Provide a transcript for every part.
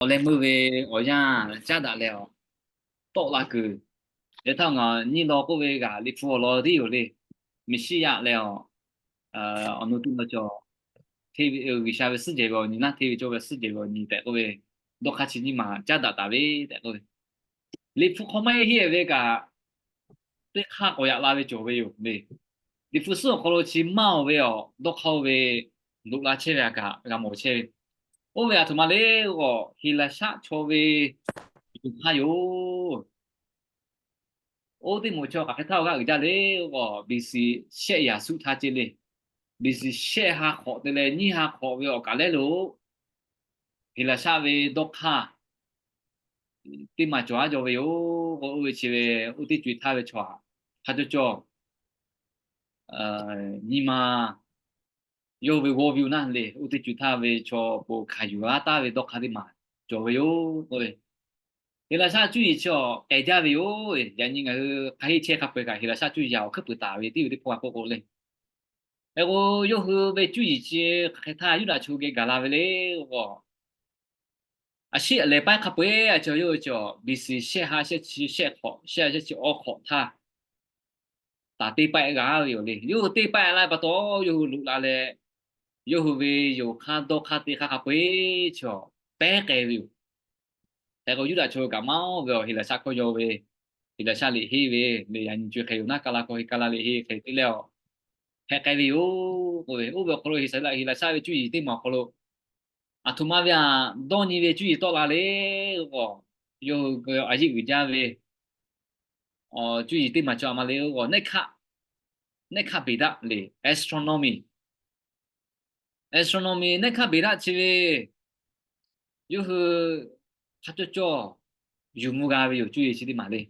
Awˬ leh meuˇ ve awˬ yanˇ caˉ daꞈ leh awˬ tawˆ la kuiˬ. Yaꞈ htaˇ ngaˬ nyiˇ law k'oˆ ve g'aꞈ Liꞈ hpu awˬ lawn tiˉ yoˬ le. Meˍsiˉyaꞈ leh awˬ, awˬ nu tuˬ la cawˬ, hteˇ ve G'uiˬsha ve suhˉ jehˬ ve awˬ nyi naˉ, hteˇ ve cawˇ ve suhˉ jehˬ ve awˬ nyi tehꞈ k'oˆ ve, dawˇ hk'aˇ chi nyiˇ maˬ caˉ daꞈ taˍ ve tehꞈ k'oˆ ve, Liꞈ hpu hk'aw maˇ heˆ ve kaꞈ, teˇ hk'aˇ k'awꞈ yaꞈ la ve cawˬ ve yoˬ le. Liꞈ hpu suhˉ awˬ hk'aw lo chi maˇ oˬ ve awˬ dawˇ hk'aˇ oˇ ve loꞈ la chehˇ ve a kaꞈ g'a mawˬ chehˇ ve. Oˇ ve a htoꞈ ma le k'o, Heˍlaˍsaˆ chaw ve yoˬ hk'aˇ yoˬ. Oˇ teˇ moˍ chaw hk'aˬ hk'e htaˇ awˬ g'aˇ uiˍ jaˇ le k'o, B C shehˆ yaˍ suhˆ htaˇ ceh le. B C shehˆ ha hk'awꞈ te leh nyiˇ ha hk'awꞈ ve awˬ kaˬ lehˉ lo, Heˍlaˍsaˆ ve dawˇ hk'aˇ teˇ maˬ cawˬ aˉ jaw ve yoˬ k'o, oˇ ve chi ve oˇ teˇ co e htaˇ ve chaw htaꞈ hk'a cawˇ cawˇ nyi ma yawˇ hui ve g'awˇ ve naˉ le, oˇ teˇ co e htaˇ ve chaw po hkanˍ yuˬ aˉ taˍ ve dawˇ hk'aˇ teˇ maˬ cawˬ ve yoˬ k'oˆ ve. Heˍlaˍsaˆ cuˇ yiˍ chi awˬ k'ehˬ jaˇ ve yoˬ. Yaꞈ nyi ngaˬ hui hk'a heˆ chehˇ hk'a peu-eˬ kaꞈ Heˍlaˍsaˆ cuˇ yiˍ awˬ hkui puiˍ taˍ ve teˇ ve teˇ hpawˇ a k'oˆ k'o le. Hk'e k'o, yawˇ hui ve cuˇ yiˍ chi hk'aˬ hk'e htaˇ Yuˇdaꞈ chaw hui geh gaˬ la ve le k'o, a shiˉ a lehˬ paiˉ hk'a peu-eˬ a chaw yawˇ hui cawˬ B C shehˆ ha shehˆ chi shehˆ hk'awꞈ, shehˆ ha shehˆ chi awˇ hk'awꞈ htaˇ, taˍ teˇ paiˆ g'a ve yoˬ le. Yawˇ hui teˇ paiˆ la pa taw, yawˇ hui loꞈ la leh, yawˇ hui ve yoˬ hk'aˇ dawˇ hk'aˇ teˇ hk'aˇ hk'a peu-eˬ chaw pehˉ k'ai ve yoˬ. Hk'e k'o, Yuˇdaꞈ chaw hui kaꞈ maˇ oˇ ve awˬ Heˍlaˍsaˆ hkawˇ yaw ve, Heˍlaˍsaˆ liꞈ henˇ ve le, yaꞈ nyi co e hk'e yoˬ naˉ, ka la k'aw he ka la liꞈ henˇ hk'e te leh awˬ hpehꞈ k'ai ve yoˬ k'oˆ ve. Oˇ ve awˬ hk'aw lo Heˍlaˍsaˆ ve cuˇ yiˍ teˇ maˬ awˬ hk'aw lo, a htoꞈ ma ve a dawˇ nyi ve cuˇ yiˍ tawˆ la le k'o, yawˇ hui a yeˆ uiˍ jaˇ ve cuˇ yiˍ teˇ maˬ cawˬ a ma le k'o, neˆ hk'aˆ, neˆ hk'aˆ beˬ daˆ le, astronomy. Astronomy neˆ hk'aˆ beˬ daˆ chi ve, yawˇ hui hk'a cawˇ cawˇ yuˬ mvuh g'a ve yoˬ, cuˇ yiˍ chi teˇ maˬ le.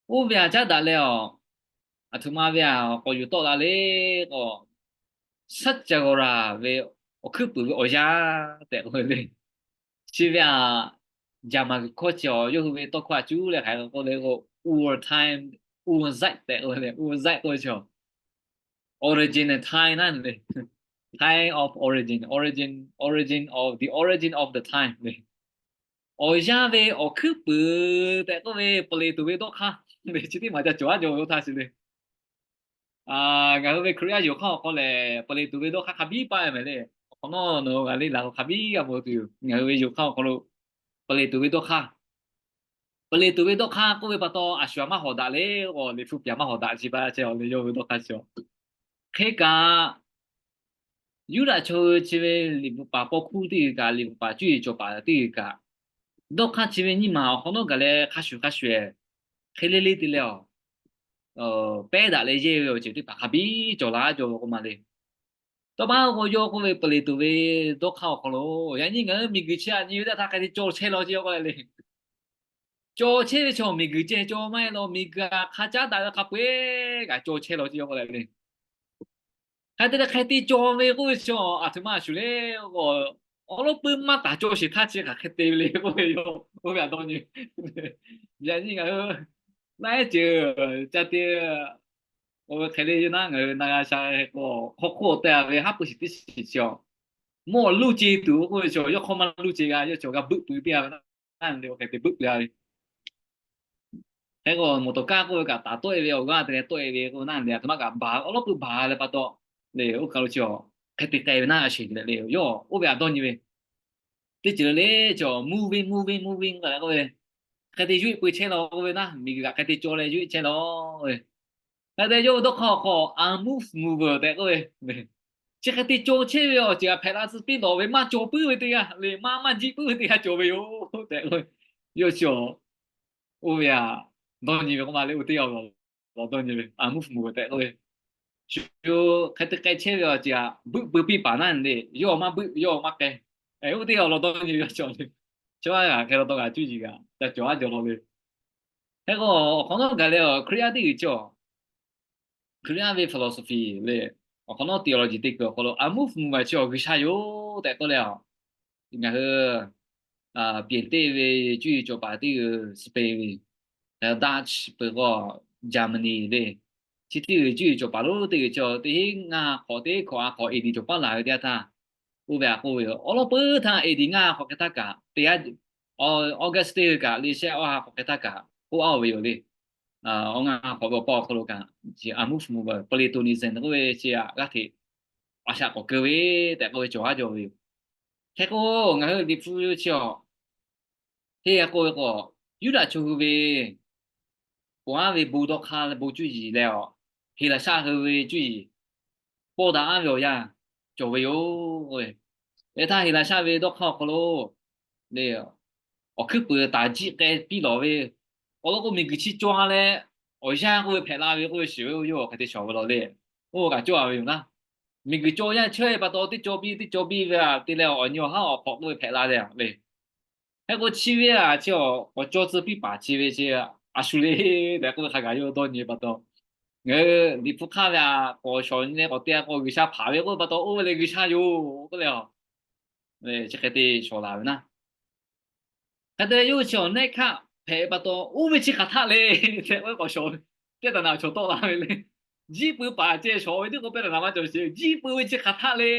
Oˇ ve a caˉ daꞈ leh awˬ, a htoꞈ ma ve a k'awꞈ yuˬ tawˆ la le k'o, saˉ ca g'aw raˬ ve awˬ hkuiˉ puiˍ ve awˬ yanˇ tehꞈ k'oˆ ve le. Chi ve a, Jaˍmaˍ kuiˬ hkawˇ chi awˬ yawˇ hui ve tawˇ hkawˇ a cuˉ leh hk'aˬ hk'e k'oˆ le k'o, Ur time, Urzeit tehꞈ k'oˆ ve le, Urzeit k'oˆ ve chi origin time naˉ le, time of origin, origin, origin of the origin of the time le. Awˬ yanˇ ve awˬ hkuiˉ puiˍ tehꞈ k'oˆ ve, peuˬ leˍ tuˬ ve dawˇ hk'aˇ le, chi teˇ maˬ ca cawˬ aˉ jaw ve oˇ htaˇ chi le. Ngaˬ hui ve Hkriꞈ yaˇ yonˍ hk'aˇ awˬ hk'aw lehˬ, peuˬ leˍ tuˬ ve dawˇ hk'aˇ hk'a biˉ paˆ mehˍ le. Awˬ hk'awꞈ nawˉ nawˬ hui g'a le laˬ k'o hk'a biˉ g'a mawˬ tuˬ yoˬ. Ngaˬ hui ve yonˍ hk'aˇ awˬ hk'aw lo peuˬ leˍ tuˬ ve dawˇ hk'aˇ, peuˬ leˍ tuˬ ve dawˇ hk'aˇ k'oˆ ve pa taw, a shu a maˇ hawˍ daꞈ le k'o, Liꞈ hpu piˍ a maˇ hawˍ daꞈ chi pa ce le, yawˇ ve dawˇ hk'aˇ chi. Hk'e kaꞈ, Yuˇdaꞈ chaw hui chi ve liꞈ bvuhꞈ paˍ paw hkuˇ teˇ g'uiˬ kaꞈ, liꞈ bvuhꞈ paˍ cuˇ yiˍ cawˬ paˍ teˇ g'uiˬ kaꞈ, dawˇ hk'aˇ chi ve nyiˇ maˬ awˬ hk'awꞈ nawˉ gaˬ leh hk'a shuˍ hk'a shuˍ hk'e le le te leh awˬ pehˉ daꞈ leh yehˇ ve awˬ ceuˬ teˇ hpaˍ hk'a biˉ cawˬ la jaw ve k'oˆ ma le. Tawˇ maˇ k'o, yawˇ k'oˆ ve peuˬ leˍ tuˬ ve dawˇ hk'aˇ awˬ hk'aw lo, yaꞈ nyi ngaˬ hui miˬguiˬ chi a nyi ve teˇ htaˇ hk'a te cawˬ chehˇ law ce yawˇ k'oˆ leh le. Cawˬ chehˇ ve chaw miˬguiˬ ceh cawˬ maˇ heˆ law, miˬguiˬ a hk'a caˉ daꞈ ve hk'a peu-eˬ kaꞈ cawˬ chehˇ law ce yawˇ k'oˆ leh le. Hk'a te leh hk'e te cawˬ ve k'oˆ ve chaw a htoꞈ ma a shuˍ le k'o, awˬ lawˉ pui maˇ taˍ cawˬ sheˍ htaˇ chi hk'aˬ hk'e te ve le k'oˆ ve yoˬ. Oˇ ve a dawˇ nyi, yaꞈ nyi ngaˬ hui laiˉ ceuˬ ca te, oˇ ve hk'e le naˉ, ngaˬ hui na g'a sha k'o, hk'aw hk'oˆ te a ve haˉ pui shiˍ teˇ shiˍ chi a, mawˇ luˇ ce tuˬ k'oˆ ve chaw, yawˇ hk'aw maˇ luˇ ce g'a, yawˇ chaw g'a beuˆ pui piˇ a ve naˉ le, oˇ hk'e te beuˆ pui a ve. Hk'e k'o, moˍ tawˍ kaˇ k'oˆ ve kaꞈ taˍ tawˆ e ve, awˬ g'aˇ te leh tawˆ e ve k'oˆ ve naˉ le, a htoꞈ ma kaꞈ baˬ, awˬ lawˉ pui baˬ leh pa taw le, oˇ hk'aw lo chi a hk'e te k'ai ve naˉ a sheˍ leh le, yawˇ oˇ ve a dawˇ nyi ve. Teˇ ceuˬ le, chaw moving, moving, moving k'oˆ ve, hk'e te yuˇ iˆ pui chehˇ law k'oˆ ve naˉ, miˬguiˬ kaꞈ hk'e te cawˬ leh yuˇ iˆ chehˇ law ve. Hk'e te yawˇ ve dawˇ hk'aˇ awˬ hk'aw a move mover tehꞈ k'oˆ ve, chi hk'e te cawˬ chehˇ ve awˬ ceuˬ a hpehꞈ la tcuh piˇ lawˬ ve maˇ cawˬ puiˉ ve teˇ g'aˇ le, maˇ maˇ jiˆ puiˉ ve teˇ g'aˇ cawˬ ve yoˬ tehꞈ k'oˆ ve. Yawˇ chi a oˇ ve a dawˇ nyi ve k'oˆ ma le, oˇ teˇ g'aˇ lawˬ dawˇ nyi ve a move mover tehꞈ k'oˆ ve. Shu hk'e te k'ai chehˇ ve awˬ ceuˬ a beuˆ pui piˇ paˍ naˉ le, yawˇ maˇ beuˆ, yawˇ maˇ k'ai. Oˇ teˇ g'aˇ lawˬ dawˇ nyi ve awˬ ceuˬ le. Chaw a hk'e la taw g'a cuˇ yiˍ g'a ca cawˬ a jaw law le. Hk'e k'o, awˬ hk'awꞈ nawˉ gaˬ leh awˬ Hkriꞈ yaˇ teˇ g'uiˬ chi a, Hkriꞈ yaˇ ve philosophy le, awˬ hk'awꞈ nawˉ theology teˇ kuiˬ awˬ hk'aw lo a move mover chi awˬ G'uiˬsha yoˬ tehꞈ k'oˆ leh a, ngaˬ hui Piˍ teˇ ve cuˇ yiˍ cawˬ paˍ teˇ g'uiˬ, Spain ve, Dutch peuˬ k'o, Germany le, chi teˇ g'uiˬ cuˇ yiˍ cawˬ paˍ lonˉ teˇ g'uiˬ chi teˇ hinˉ ngaˇ hk'awꞈ teˇ hkawꞈ a hk'awꞈ A D cawˬ paˉ laˬ ve teˇ yanˇ htaˇ, Oˇ ve a k'oˆ ve yoˬ. Awˬ lawn peuˬ htaˇ A D ngaˇ ha hk'awꞈ hk'e htaˇ kaꞈ te, Augustine kaꞈ le shehˆ awˇ ha hk'awꞈ hk'e htaˇ kaꞈ k'oˆ a ve yoˬ le. Awˇ ngaˇ ha hk'awꞈ ve awˬ paˇ awˬ hk'aw lo kaꞈ chi unmovable Platonism k'oˆ ve chi g'aˇ hteꞈ a shaꞈ k'awꞈ keu ve tehꞈ k'oˆ ve cawˬ haˉ jaw ve yoˬ. Hk'e k'o, ngaˬ hui Liꞈ hpu chi awˬ hteˇ g'a k'oˆ ve k'o, Yuˇdaꞈ chaw hui ve ponˬ aˉ ve bon dawˇ hk'aˇ bon cuˇ yiˍ leh awˬ, Heˍlaˍsaˆ hui ve cuˇ yiˍ pawˇ daꞈ aˉ ve awˬ yanˇ cawˬ ve yoˬ. Leh htaˇ Heˍlaˍsaˆ ve dawˇ hk'aˇ awˬ hk'aw lo le, awˬ hkuiˉ puiˍ taˍ jiˆ k'ai piˇ lawˬ ve, awˬ lawn k'o miˬguiˬ chi caw leh awˬ yanˇ k'oˆ ve hpehꞈ la ve k'oˆ ve shiˍ ve oˇ yawˇ hk'e te shawˍ ve law le. Oˇ kaꞈ cawˇ a ve yoˬ naˉ. Miˬguiˬ caw yanˇ chehˇ ve pa taw teˇ caw piˇ teˇ caw piˇ ve a te leh awˬ nyi awˬ haˉ awˬ hk'awꞈ k'oˆ ve hpehꞈ la le le. Hk'e k'o chi ve a chi awˬ k'awꞈ caw tcuh piˇ paˍ chi ve chi a shu le tehꞈ k'oˆ ve hk'a gaˬ yawˇ dawˇ nyi ve pa taw, ngaˬ hui Liꞈ hpu hk'aˇ ve a k'awꞈ shawˍ nyi leh k'awꞈ te a k'o G'uiˬsha hpaˍ ve k'oˆ ve pa taw oˇ ve leh G'uiˬsha yoˬ k'oˆ leh a, chi hk'e te shawˍ laˬ ve naˉ. Hk'e te leh yawˇ hui chi awˬ nehˆ hkaˆ hpehꞈ ve pa taw oˇ ve chi hk'aˬ htaˆ le tehꞈ k'oˆ ve k'awꞈ shawˍ ve, ပြဿနာ chaw tawˆ la ve le. Jiˇ pui paˍ ceh shawˍ ve teˇ k'o ပြဿနာ maˇ cawˬ sheˍ. Jiˇ pui ve chi hk'aˬ htaˆ le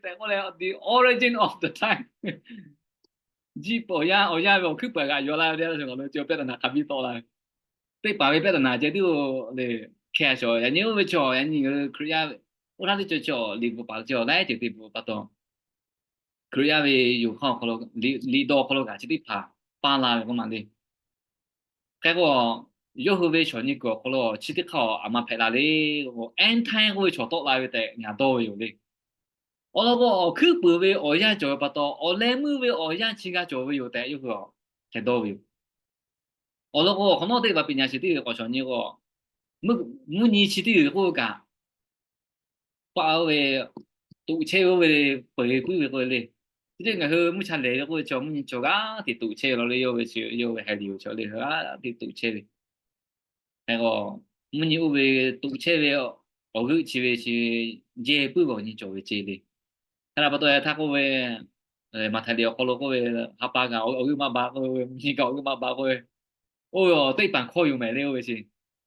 tehꞈ k'oˆ leh the origin of the time. Jiˇ pui awˬ yanˇ, awˬ yanˇ ve awˬ hkuiˉ puiˍ g'aꞈ yuˬ la ve teˇ yanˇ a shu ngaˬ lo ceh ပြဿနာ hk'a biˇ tawˆ la ve. Teˇ hpaˍ ve ပြဿနာ ceh tiˉ le hkeh a shawˍ. Yaꞈ nyi oˇ ve chaw yaꞈ nyi ngaˬ hui Hkriꞈ yaˇ oˇ htaˇ teˇ cawˬ chaw liꞈ bvuhꞈ paˍ ceh laiˉ ceuˬ te bvuhꞈ pa taw, Hkriꞈ yaˇ ve yoˬ hk'aˇ awˬ hk'aw lo, liꞈ dawˇ awˬ hk'aw lo kaꞈ chi teˇ hpaˍ paˇ la ve k'oˆ ma le. Hk'e k'o, yawˇ hui ve shawˍ nyi kuiˬ awˬ hk'aw lo chi teˇ hk'aˇ aˬ ma hpehꞈ la le k'o, end time k'oˆ ve chaw tawˆ la ve tehꞈ ngaˬ dawˇ ve yoˬ le. Awˬ lawn k'o, awˬ hkuiˉ puiˍ ve awˬ yanˇ cawˬ ve pa taw, awˬ leh meuˇ ve awˬ yanˇ chi g'a cawˬ ve yoˬ tehꞈ yawˇ hui a hk'e dawˇ ve yoˬ. Awˬ lawn k'o, awˬ hk'awꞈ nawˉ teˇ hpaˍ ပညာရှင် teˇ g'uiˬ k'awꞈ shawˍ nyi k'o, mvuhˇ nyi chi teˇ g'uiˬ k'oˆ ve kaꞈ, paˆ oˇ ve tuꞈ chehˇ ve oˇ ve peuˬ puiˉ ve k'oˆ ve le. Chi teˇ ngaˬ hui mvuhˇ cha lehˬ ve k'oˆ ve chaw mvuhˇ nyi chaw g'aˇ hteꞈ tuꞈ chehˇ ve law le, yawˇ ve chi yawˇ ve haiˬ liꞈ awˬ chaw le g'aˇ hteꞈ tuꞈ chehˇ ve. Hk'e k'o, mvuhˇ nyi oˇ ve tuꞈ chehˇ ve awˬ g'euˆ chi ve chi jehˇ puiˉ ve awˬ nyi cawˬ ve ce le. Hk'e la pa taw yaꞈ htaˇ k'oˆ ve, Maꞈhtehˍ liꞈ awˬ hk'aw lo k'oˆ ve, ha pa kaꞈ awˬ g'euˆ maˇ ba k'oˆ ve, mvuhˇ nyi kaꞈ awˬ g'euˆ maˇ ba k'oˆ ve, oˇ ve awˬ teˇ hpaˍ hkawˇ yoˬ mehˍ le oˇ ve chi.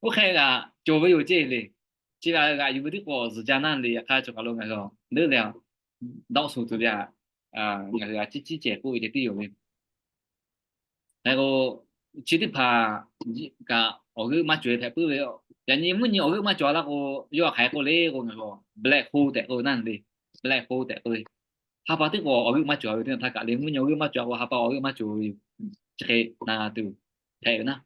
Oˇ hk'e g'aꞈ cawˬ ve yoˬ ce le. Chi g'aꞈ yuˬ ve teˇ k'o zuhˬ ja naˇ le, yaꞈ hk'aˇ chaw kaˬ lo ngaˬ hui leuˉ leh a, dawˆ shu tuˬ ve a, ngaˬ hui a ciˉ ciˉ cehˬ k'oˆ ve ceh tiˉ yoˬ ve. Hk'e k'o, chi teˇ hpaˍ kaꞈ awˬ g'euˆ maˇ cawˬ hpehꞈ puiˉ ve. Yaꞈ nyi mvuhˇ nyi awˬ g'euˆ maˇ cawˬ a laˇ k'o, yawˇ hk'aˬ hk'e k'oˆ le k'o, ngaˬ hui black hole tehꞈ k'oˆ ve naˇ le. Black hole tehꞈ k'oˆ ve, ha pa teˇ k'o awˬ g'euˆ maˇ cawˬ ve teˇ htaˇ kaꞈ le, mvuhˇ nyi awˬ g'euˆ maˇ cawˬ a k'o ha pa awˬ g'euˆ maˇ cawˬ ve yoˬ. Chi hk'e na tuˬ hpehꞈ ve naˇ.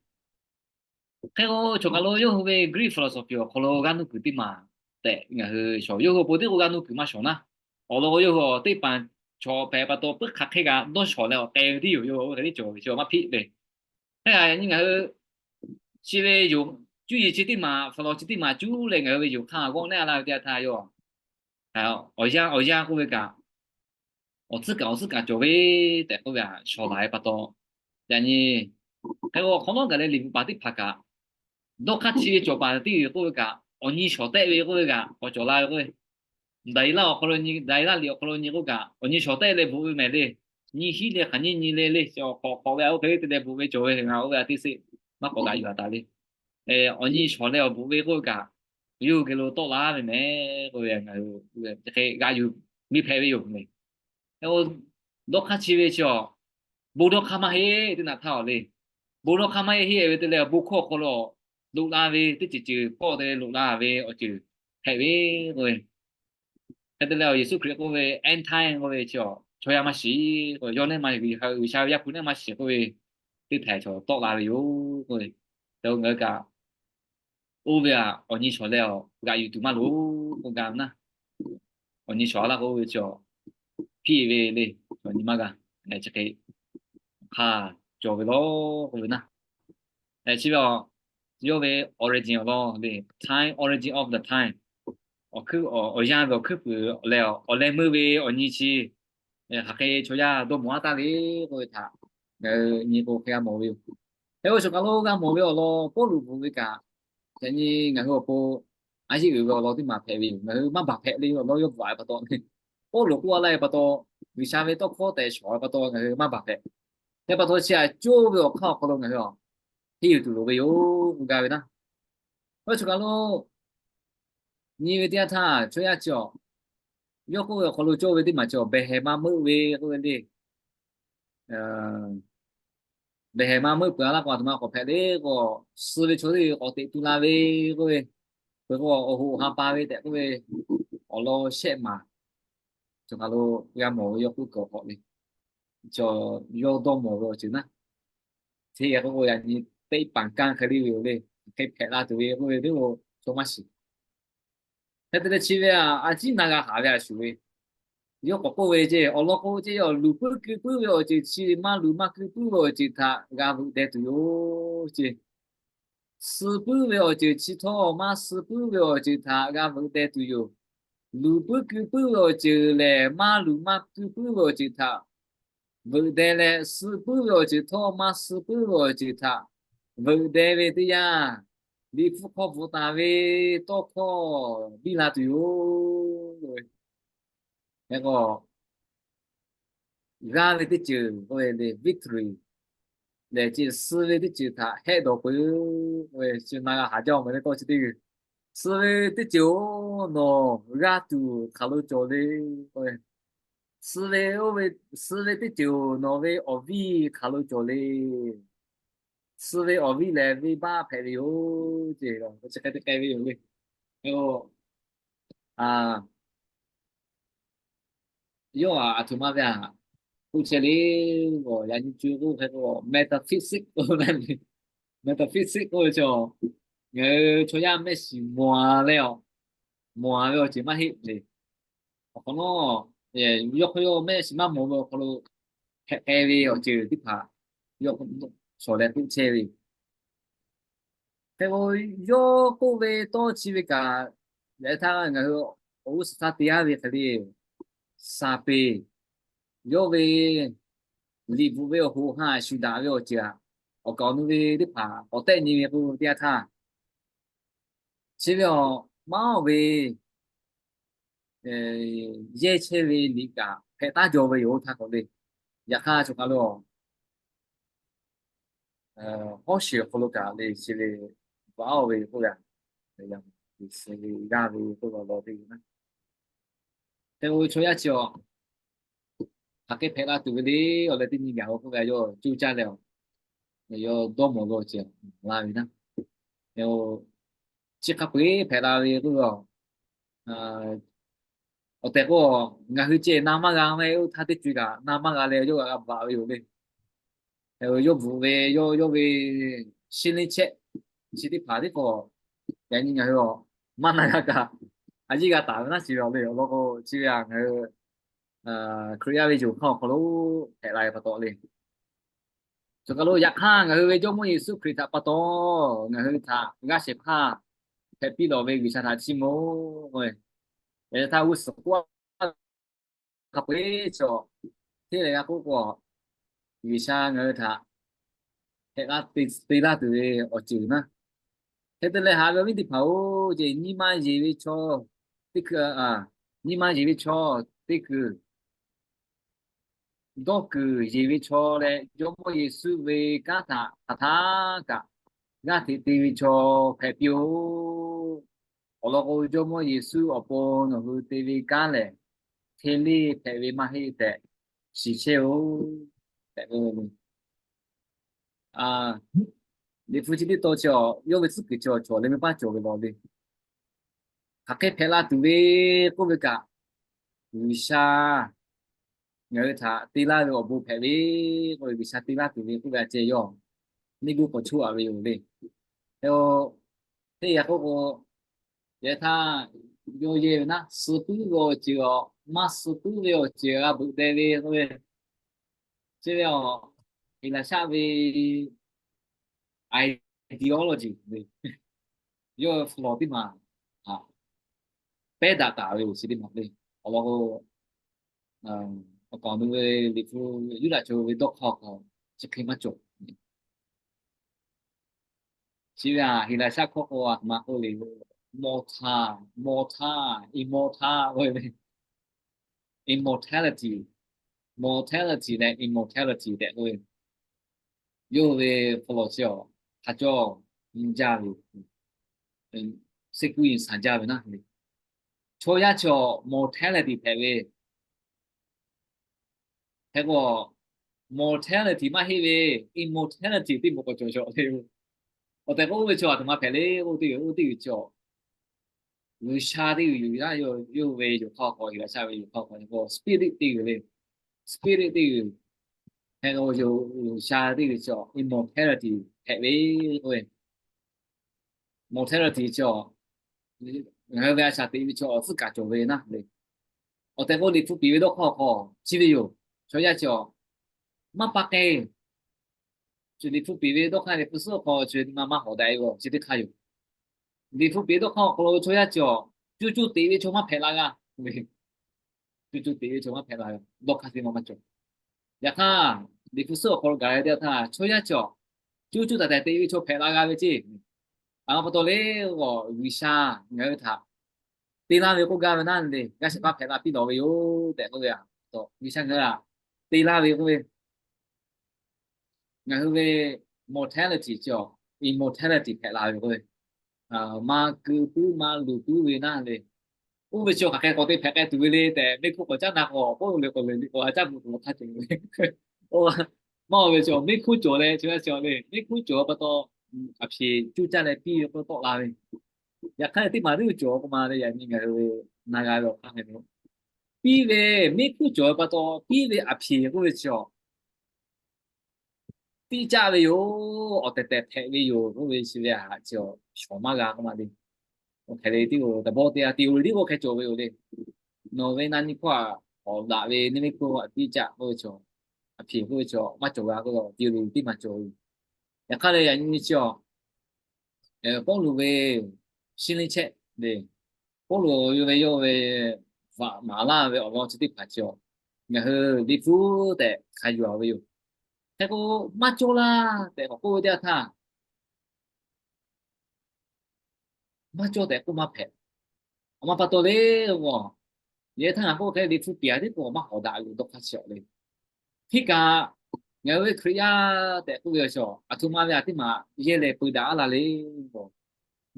Hk'e k'o, chaw kaˬ lo yawˇ hui ve Greek philosophy awˬ hk'aw lo g'aˇ nuˇ kuiˬ teˇ maˬ tehꞈ ngaˬ hui shawˍ. Yawˇ hui awˬ pon teˇ k'o g'aˇ nuˇ kuiˬ maˇ shawˍ naˇ. Awˬ lawn k'o, yawˇ hui teˇ hpaˍ chaw hpehꞈ pa taw puiˉ hk'aˬ hk'e kaꞈ dawˇ shawˍ leh awˬ k'ai ve tiˉ yoˬ. Yawˇ hui hk'e tiˉ cawˬ ve chi maˇ hpiˆ le. Hk'e a yaꞈ nyi ngaˬ hui chi ve yoˬ, cuˇ yiˍ chi teˇ maˬ, hpaˍ lawˬ chi teˇ maˬ cuˇ leh ngaˬ hui ve yoˬ hk'aˇ g'awˇ neˉ a laˇ ve teˇ yanˇ htaˇ yawˇ awˬ yanˇ awˬ yanˇ k'oˆ ve kaꞈ, awˬ tcuhˉ kaꞈ awˬ tcuhˉ kaꞈ cawˬ ve tehꞈ k'oˆ ve a shawˍ laˬ ve pa taw, yaꞈ nyi hk'e k'o, awˬ hk'awꞈ nawˉ gaˬ leh liꞈ bvuhꞈ paˍ teˇ hpaˍ kaꞈ, dawˇ hk'aˇ chi ve cawˬ paˍ teˇ g'uiˬ k'oˆ ve kaꞈ, awˬ nyi shawˍ tehˆ ve k'oˆ ve kaꞈ k'awꞈ cawˬ la ve k'oˆ ve, Daˍyeˍlaˆ awˬ hk'aw lo nyi, Daˍyeˍlaˆ liꞈ awˬ hk'aw lo nyi k'oˆ kaꞈ, awˬ nyi shawˍ tehˆ leh bvuhꞈ ve mehˍ le. Nyi hiˉ leh hk'aˬ nyi nyi le le, awˬ hk'awꞈ hk'awꞈ ve a oˇ hk'e le te leh bvuhꞈ ve cawˬ ve, ngaˬ oˇ ve a teˇ seˆ maˇ k'awꞈ g'aꞈ yuˬ a taˍ le. Awˬ nyi shawˍ leh awˬ bvuhꞈ ve k'oˆ ve kaꞈ, yawˇ hui geh lo tawˆ la ve mehˍ k'oˆ ve, ngaˬ hui hk'e g'aꞈ yuˬ miˇ hpehꞈ ve yoˬ le. Dawˇ hk'aˇ chi ve chi awˬ, bon dawˇ hk'aˇ maˇ heˆ teˇ naꞈ htaˇ awˬ le. Bon dawˇ hk'aˇ maˇ heˆ heˆ ve te leh, bon hkawˇ awˬ hk'aw lo loꞈ la ve teˇ ceuˬ ceuˬ hpawˇ te loꞈ la ve awˬ ceuˬ hpehꞈ ve k'oˆ ve. Hk'e te leh, Yeˍsuˆ Hkriꞈ k'oˆ ve end time k'oˆ ve chi awˬ, chaw yaˇ maˇ shiˍ k'o, yawˇ neˉ maˇ, G'uiˬsha ve Yaˇ hpu neˉ maˇ shiˍ k'oˆ ve teˇ htaiˍ chaw tawˆ la ve yoˬ k'oˆ ve. Te ngaˬ hui kaꞈ oˇ ve a, awˬ nyi shawˍ leh awˬ g'aꞈ yuˬ tuˬ maˇ loˍ k'oˆ gaˇ ve naˇ. Awˬ nyi shawˍ a laˇ k'o oˇ ve chi awˬ, hpiˇ ve le, awˬ nyi maˇ g'a. Chi hk'e hk'aˇ cawˬ ve lawˬ k'oˆ ve naˇ. Chi ve a, yawˇ ve origin awˬ lawn le, time, origin of the time. Awˬ hkuiˉ, awˬ yanˇ ve awˬ hkuiˉ puiˍ leh awˬ leh meuˇ ve awˬ nyi chi hk'aˬ hk'e chaw yaˇ dawˇ mawˬ a taˇ le k'oˆ ve htaꞈ ngaˬ hui nyi k'o hk'e g'a mawˬ ve yoˬ. Hk'e k'o, chaw kaˬ lo g'a mawˬ ve awˬ lawn Pawˇluꞈ bvuhꞈ ve kaꞈ, yaꞈ nyi ngaˬ hui awˬ pon a yeˇ uiˍ ve awˬ lawn teˇ maˬ hpehꞈ ve yoˬ. Ngaˬ hui maˇ baˬ hpehꞈ le awˬ lawn yawˇ bvuhꞈ a ve pa taw, Pawˇluꞈ k'oˆ a laˇ ve pa taw, G'uiˬsha ve tawˇ hkawˇ tehꞈ shawˍ ve pa taw ngaˬ hui maˇ baˬ hpehꞈ. Hk'e pa taw chi a coˇ ve awˬ hk'aˇ awˬ hk'aw lo ngaˬ hui a, henˇ yuˬ tuˬ loˍ ve yoˬ k'oˆ gaˇ ve naˇ. Oˇ ve chaw kaˬ lo nyi ve teˇ yanˇ htaˇ chaw yaˇ chi awˬ Yawˇ k'oˆ ve awˬ hk'aw lo cawˇ ve teˇ maˬ chi awˬ behˬ hehˍ maˇ meuˆ ve k'oˆ ve le. Behˬ hehˍ maˇ meuˆ peuˬ a laˇ k'o, a htoꞈ ma k'awꞈ hpehꞈ le k'o, suh ve chaw teˇ g'aˇ k'awꞈ teꞈ tu la ve k'oˆ ve, peuˬ k'o awˬ hoꞈ ha pa ve tehꞈ k'oˆ ve, awˬ lawn shehˆ maˬ cawˬ kaˬ lo g'a mawˬ ve yawˇ k'oˆ kuiˬ awˬ hk'aw le. Chaw yawˇ dawˇ mawˬ ve awˬ ceuˬ naˉ, hteˇ g'a k'oˆ k'o, yaꞈ nyi teˇ paˍ kanˇ hk'e le ve yoˬ le. Hk'e hpehꞈ la tuˬ ve k'oˆ ve teˇ g'aˇ chaw maˇ shiˍ. Hk'e te leh chi ve a, a ciˉ na g'a haˍ ve a shuˍ ve, yawˇ k'awꞈ k'oˆ ve ceˇ, awˬ lawn k'o ceˇ, yawˇ luˬ puiˉ keu puiˉ ve awˬ ceuˬ chi maˇ luˬ maˇ keu puiˉ ve awˬ ceuˬ htaꞈ g'a veuꞈ deh tuˬ yoˬ ceˇ. Suh puiˉ ve awˬ ceuˬ chi htawˇ maˇ suh puiˉ ve awˬ ceuˬ htaꞈ g'a veuꞈ deh tuˬ yoˬ. Luˬ puiˉ keu puiˉ ve awˬ ceuˬ lehˬ, maˇ luˬ maˇ keu puiˉ ve awˬ ceuˬ htaꞈ veuꞈ deh leh, suh puiˉ ve awˬ ceuˬ htawˇ maˇ suh puiˉ ve awˬ ceuˬ htaꞈ veuꞈ deh ve teˇ yanˇ, liꞈ hpu hk'aw bvuhꞈ taˍ ve tawˇ hkawˇ biˇ la tuˬ yoˬ. Hk'e k'o, g'aˇ ve teˇ ceuˬ k'oˆ ve le, victory lehˬ, suh ve teˇ ceuˬ htaꞈ hehˆ dawˬ peuˬ k'oˆ ve, chi na g'a haˍ jaˇ ve tawˇ chi teˇ g'uiˬ. Suh ve teˇ ceuˬ-oˬ, nawˬ g'aˇ tuˬ hk'aˬ lo cawˬ le k'oˆ ve, suh ve oˇ ve, suh ve teˇ ceuˬ-oˬ, nawˬ ve awˬ viˇ hk'aˬ lo cawˬ le. Suh ve awˬ viˇ lehˬ, venˇbaˆ hpehꞈ ve yoˬ ceˇ. Chi hk'e te k'ai ve yoˬ le. Yawˇ a, a htoꞈ ma ve a, k'oˆ chehˇ le. Yaꞈ nyi co k'oˆ hk'e k'o, metaphysics k'oˆ ve, metaphysics k'oˆ ve chaw, ngaˬ hui chaw yaˇ mehˆ shiˍ mawˬ a leh, mawˬ a ve awˬ ceuˬ maˇ heˆ le. Awˬ hk'awꞈ nawˉ, yawˇ hk'aw yawˇ mehˆ shiˍ maˇ mawˬ ve awˬ hk'aw lo hpehꞈ k'ai ve awˬ ceuˬ teˇ hpaˍ yawˇ shawˍ leh k'oˆ chehˇ ve yoˬ. Hk'e k'o, yawˇ k'oˆ ve tawˇ chi ve kaꞈ, yaꞈ htaˇ ngaˬ hui awˬ g'uˇ suhˍ htaˇ te yaˇ ve hk'e le, saˍ peˍ yawˇ ve liꞈ bvuhꞈ ve awˬ hoꞈ ha shuˍ daꞈ ve awˬ ceuˬ aꞈ, awˬ kaˍ awˬ nu ve teˇ hpaˍ k'awꞈ tehˆ nyi ve k'o teˇ yanˇ htaˇ, chi ve awˬ maˇ oˬ ve yehˇ chehˇ ve liꞈ kaꞈ hpehꞈ taˉ jaw ve yoˬ htaˇ k'awꞈ le. Yaꞈ hk'aˇ chaw kaˬ lo hawˉ sheˍ awˬ hk'aw lo kaꞈ le, chi ve vaꞈ oˬ ve k'oˆ g'a, suh ve g'aˇ ve k'oˆ law law teˇ g'uiˬ naˉ. Hk'e k'o, chaw yaˇ chi awˬ hk'aˬ hk'e hpehꞈ la tuˬ ve le, awˬ leh teˇ nyi gaˬ k'oˆ g'a yawˇ coˇ caˇ leh, yawˇ dawˇ mawˬ ve awˬ ceuˬ la ve naˉ. Chi hk'a peu-eˬ hpehꞈ la ve k'oˆ ve, awˬ tehˬ k'o, ngaˬ hui ceh na maˇ g'a ve oˇ htaˇ teˇ co kaꞈ na maˇ g'a leh yawˇ g'a g'a baˬ ve yoˬ le. Yawˇ bvuhꞈ ve, yawˇ yawˇ ve shinˉ leˇ chehˇ chi teˇ hpaˍ teˇ hpaˍ, yaꞈ nyi ngaˬ hui maˇ na g'a kaꞈ, a yiˇ g'a taˍ ve naˉ chi ve awˬ le. Awˬ lawn k'o, chi ve a ngaˬ hui Hkriꞈ yaˇ ve yonˍ hk'aˇ awˬ hk'aw lo hpehꞈ la ve pa taw le. Chaw kaˬ lo yaꞈ hk'aˇ ngaˬ hui ve Jawˇmawˇ Yeˍsuˆ Hkriꞈ htaꞈ pa taw, ngaˬ hui htaꞈ g'aˇ shehˍ hpaˇ hpehꞈ piˇ lawˬ ve G'uiˬsha htaꞈ chiˇ mvuh ve, yaꞈ htaˇ g'uˇ suhˍ k'oˆ hk'a peu-eˬ chaw hteˇ leh g'a k'oˆ k'o, G'uiˬsha ngaˬ hui htaꞈ hpehꞈ la te laˇ tuˬ ve awˬ ceuˬ naˉ. Hk'e te leh haꞈ ve awˬ viˉ teˇ hpaˍ-oˬ, nyi ma yeˬ ve chaw teˇ hkui, nyi ma yeˬ ve chaw teˇ hkui, dawˇ kuiˬ yeˬ ve chaw leh Jawˇmawˇ Yeˍsuˆ ve kanˉ htaꞈ hk'aˬ htaˇ kaꞈ g'aˇ hteꞈ te ve chaw hpehꞈ piˇ-oˬ. Awˬ lawn k'o, Jawˇmawˇ Yeˍsuˆ awˬ pon nawˬ hui te ve kanˉ lehˬ, hteˇ leˇ hpehꞈ ve maˇ heˆ tehꞈ shiˍ chehˇ-oˬ tehꞈ k'oˆ ve le. Liꞈ hpu chi teˇ tawn chi, yawˇ ve tcuhˉ kuiˬ chi awˬ cawˬ leh meh paˇ cawˬ ve law le. Hk'aˬ hk'e hpehꞈ la tuˬ ve k'oˆ ve kaꞈ, G'uiˬsha ngaˬ hui htaꞈ te laˇ ve awˬ bon hpehꞈ ve k'oˆ ve, G'uiˬsha te laˇ tuˬ ve k'oˆ ve a ceh yawˇ neˇ guˇ k'awꞈ choˇ a ve yoˬ le. Hk'e, teˇ yanˇ k'oˆ k'o, yaꞈ htaˇ yawˇ yehˇ ve naˉ, suh puiˉ ve awˬ ceuˬ awˬ, maˇ suh puiˉ ve awˬ ceuˬ g'a beuꞈ deh ve k'oˆ ve, chi ve awˬ, Heˍlaˍsaˆ ve ideology ve, yawˇ hpu lawˬ teˇ maˬ pehˉ daꞈ taˍ ve yoˬ chi teˇ maˬ le. Awˬ lawn k'o, awˬ kaˍ awˬ nu ve liꞈ hpu, Yuˇdaꞈ chaw ve dawˇ hk'aˇ awˬ hk'aw chi hk'e maˇ cawˬ. Chi ve a, Heˍlaˍsaˆ hkawˇ k'o a htoꞈ ma k'oˆ le, mortal, mortal, immortal k'oˆ ve, immortality, mortality leh immortality tehꞈ k'oˆ ve, yawˇ ve hpu lawˬ chi awˬ hk'a cawˇ nyi jaˇ ve, seˉ kuˉ nyi shaˍ jaˇ ve naˉ le. Chaw yaˇ cawˬ mortality hpehꞈ ve. Hk'e k'o, mortality maˇ heˆ ve, immortality teˇ moˍ k'awꞈ cawˬ cawˬ le. Awˬ tehˬ k'o, oˇ ve chaw aˬ htoꞈ ma hpehꞈ le k'o, teˇ g'uiˬ, oˇ teˇ g'uiˬ cawˬ G'uiˬsha teˇ g'uiˬ yoˬ, yaˇ yawˇ ve yoˬ hk'aˇ k'awꞈ heˍ laꞈ shaˆ ve yoˬ hk'aˇ k'awꞈ k'o, spirit teˇ g'uiˬ le. Spirit teˇ g'uiˬ, hk'e k'o, G'uiˬsha teˇ g'uiˬ cawˬ immortality hpehꞈ ve k'oˆ ve, mortality cawˬ, ngaˬ hui ve a shaꞈ teꞈ ve chaw awˬ tcuhˉ kaꞈ cawˬ ve naˉ le. Awˬ tehˬ k'o, Liꞈ hpu piˍ ve dawˇ hk'aˇ awˬ hk'aw chi ve yoˬ. Chaw yaˇ cawˬ maˇ pa k'ai. Chi Liꞈ hpu piˍ ve dawˇ hk'aˇ Liꞈ hpu suhˉ awˬ hk'aw chi nyi ma maˇ hawˍ daꞈ e ve chi teˇ hk'aˇ yoˬ. Liꞈ hpu piˍ dawˇ hk'aˇ awˬ hk'aw lo chaw yaˇ cawˬ, cuˇ cuˇ teꞈ ve chaw maˇ hpehꞈ la g'a. Cuˇ cuˇ teꞈ ve chaw maˇ hpehꞈ la g'a. Dawˇ hk'aˇ teˇ ma maˇ cawˬ. Yaꞈ hk'aˇ, Liꞈ hpu suhˉ awˬ hk'aw lo gaˬ la teˇ htaˇ, chaw yaˇ cawˬ cuˇ cuˇ taiˍ taiˍ teꞈ ve chaw hpehꞈ la g'a ve ceˇ. Aˬ ma pa taw le, G'uiˬsha ngaˬ hui htaꞈ te laˇ ve k'oˆ gaˇ ve naˉ le, g'aˇ shehˍ hpaˇ hpehꞈ la piˇ lawˬ ve yoˬ tehꞈ k'oˆ ve, G'uiˬsha ngaˬ hui htaꞈ te laˇ ve k'oˆ ve, ngaˬ hui ve mortality cawˬ, immortality hpehꞈ la ve k'oˆ ve, maˇ keu puiˉ maˇ luˬ puiˉ ve naˉ le. Oˇ ve chi hk'aˬ hk'e k'awꞈ te hpehꞈ k'ai tuˬ ve le tehꞈ, mehˆ hk'oˆ k'awꞈ caˉ na k'o, k'oˆ le k'awꞈ le le k'awꞈ a caˉ bu k'awꞈ hk'a cawˬ ve. Maˇ oˇ ve cawˬ mehˆ hk'oˆ cawˬ leh chi ve cawˬ le, mehˆ hk'oˆ cawˬ pa taw, aˬ hpeꞈ cuˇ caˇ leh piˇ ve k'oˆ tawˆ la ve. Yaꞈ hk'aˇ teˇ maˬ teˇ cawˬ k'o ma le, yaꞈ nyi ngaˬ hui na g'a ve awˬ hk'aˇ hk'e k'o, piˇ ve, mehˆ hk'oˆ cawˬ ve pa taw piˇ ve aˬ hpeꞈ k'oˆ ve chi awˬ tiˇ caˆ ve yoˬ, awˬ tehˬ tehˬ hpehꞈ ve yoˬ k'oˆ ve chi ve htaꞈ chi shawˍ maˇ g'a k'oˆ ma le. Hk'e le tiˉ k'o, taˍ bawˇ teˇ g'aˇ tiˇ oˬ le tiˉ k'oˆ hk'e cawˬ ve yoˬ le. Nawˬ ve na nyi hkawˇ htaꞈ k'awꞈ daꞈ ve neˇ mehˆ hk'oˆ tiˇ caˆ k'oˆ ve chaw, aˬ hpeꞈ k'oˆ ve chaw maˇ cawˬ g'a k'oˆ la, tiˇ oˬ le tiˉ maˇ cawˬ ve yoˬ. Yaꞈ hk'aˇ le, yaꞈ nyi chi awˬ Pawˇluꞈ ve shinˉ leˇ chehˇ le, Pawˇluꞈ yawˇ ve yawˇ ve vaꞈ maˍ laˇ ve awˬ lawn chi teˇ hpaˍ chi awˬ, ngaˬ hui Liꞈ hpu tehꞈ hkanˍ yuˬ ve yoˬ. Hk'e k'o, maˇ cawˇ laˇ tehꞈ k'awꞈ k'oˆ ve teˇ yanˇ htaˇ, maˇ cawˇ tehꞈ k'oˆ maˇ hpehꞈ. Aˬ ma pa taw le, a, yehˬ htaˇ ngaˬ k'oˆ hk'e Liꞈ hpu piˍ a tiˉ k'o maˇ hawˍ daꞈ ve dawˇ hk'aˇ chi awˬ le. Hk'e kaꞈ, ngaˬ hui ve Hkriꞈ yaˇ tehꞈ k'oˆ ve awˬ chaw aˬ htoꞈ ma ve a tiˉ maꞈ yehˇ leh peu daꞈ a laˇ le.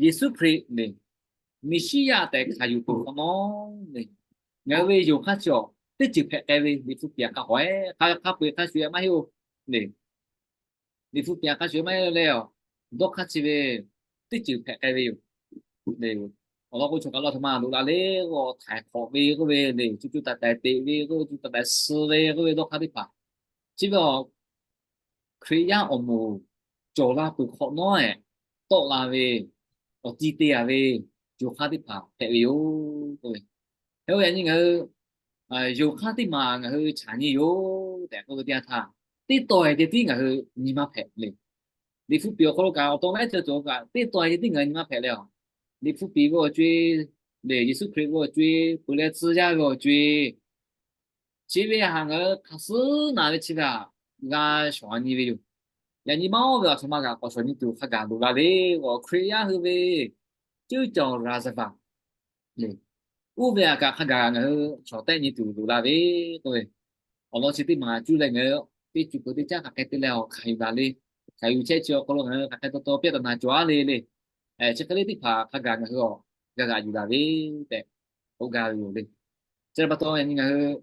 Yeˍsuˆ Hkriꞈ le, Meˍsiˉyaꞈ tehꞈ hkanˍ yuˬ peuˬ hk'awꞈ nawˉ le, ngaˬ hui ve yonˍ hk'aˇ chi awˬ teˇ ceuˬ hpehꞈ k'ai ve Liꞈ hpu piˍ a hk'a hawˍ-e, hk'a hk'a peu-eˬ hk'a shuˍ-e maˇ heˆ-oˬ le. Liꞈ hpu piˍ a hk'a shuˍ-e maˇ heˆ leh, dawˇ hk'aˇ chi ve teˇ ceuˬ hpehꞈ k'ai ve yoˬ. Awˬ lawn k'o, chaw kaꞈ law htoꞈ ma loꞈ la le, htaiˍ hk'awꞈ ve k'oˆ ve le, cuˇ cuˇ taiˍ taiˍ teꞈ ve k'oˆ ve, cuˇ cuˇ taiˍ taiˍ suh ve k'oˆ ve dawˇ hk'aˇ teˇ hpaˍ, chi ve a Hkriꞈ yaˇ awˬ moˍ cawˬ la peuˬ hk'awꞈ nawˉ-e tawˆ la ve, awˬ ti te a ve yonˍ hk'aˇ teˇ hpaˍ hpehꞈ ve yoˬ. Hk'e k'o, yaꞈ nyi ngaˬ hui yonˍ hk'aˇ teˇ maˬ ngaˬ hui chaꞈ nyi yoˬ tehꞈ k'oˆ ve teˇ yanˇ htaˇ, teˇ taw-e ceh tiˉ ngaˬ hui nyi maˇ hpehꞈ le. Liꞈ hpu piˍ awˬ hk'aw lo kaꞈ awˬ taw laiˉ ceuˬ cawˬ kaꞈ, teˇ taw-e ceh tiˉ ngaˬ hui nyi maˇ hpehꞈ le. Liꞈ hpu piˍ ve awˬ co-e le, Yeˍsuˆ Hkriꞈ ve awˬ co-e, peuˬ leh tcuh yaˇ ve awˬ co-e, chi ve htaꞈ ngaˬ hui hk'aˬ suhˉ naˍ ve chi ve htaꞈ g'a shawˍ nyi ve yoˬ. Yaꞈ nyi maˇ oˇ ve aˬ htoꞈ ma kaꞈ k'awꞈ shawˍ nyi tuˬ hk'a gaˬ loꞈ la le. Hkriꞈ yaˇ hui ve ceuˇ caˬ raˍzaˍvaˍ le, oˇ ve htaꞈ kaꞈ hk'a gaˬ ngaˬ hui shawˍ tehˆ nyi tuˬ loꞈ la ve k'oˆ ve, awˬ lawn chi teˇ maˬ cuˇ leh ngaˬ hui teˇ cuˬ peuˬ teˇ caˉ hk'aˬ hk'e te leh awˬ hkanˍ yuˬ daꞈ le. Hkanˍ yuˬ chehˇ chi awˬ hk'aw lo ngaˬ hui hk'aˬ hk'e taw taw piˇ taˍ naˍ cawˬ a le le. Chi hk'e le teˇ hpaˍ hk'a gaˬ ngaˬ hui awˬ g'a g'aꞈ yuˬ daꞈ ve tehꞈ k'oˆ gaˇ ve yoˬ le. Chi pa taw yaꞈ nyi ngaˬ hui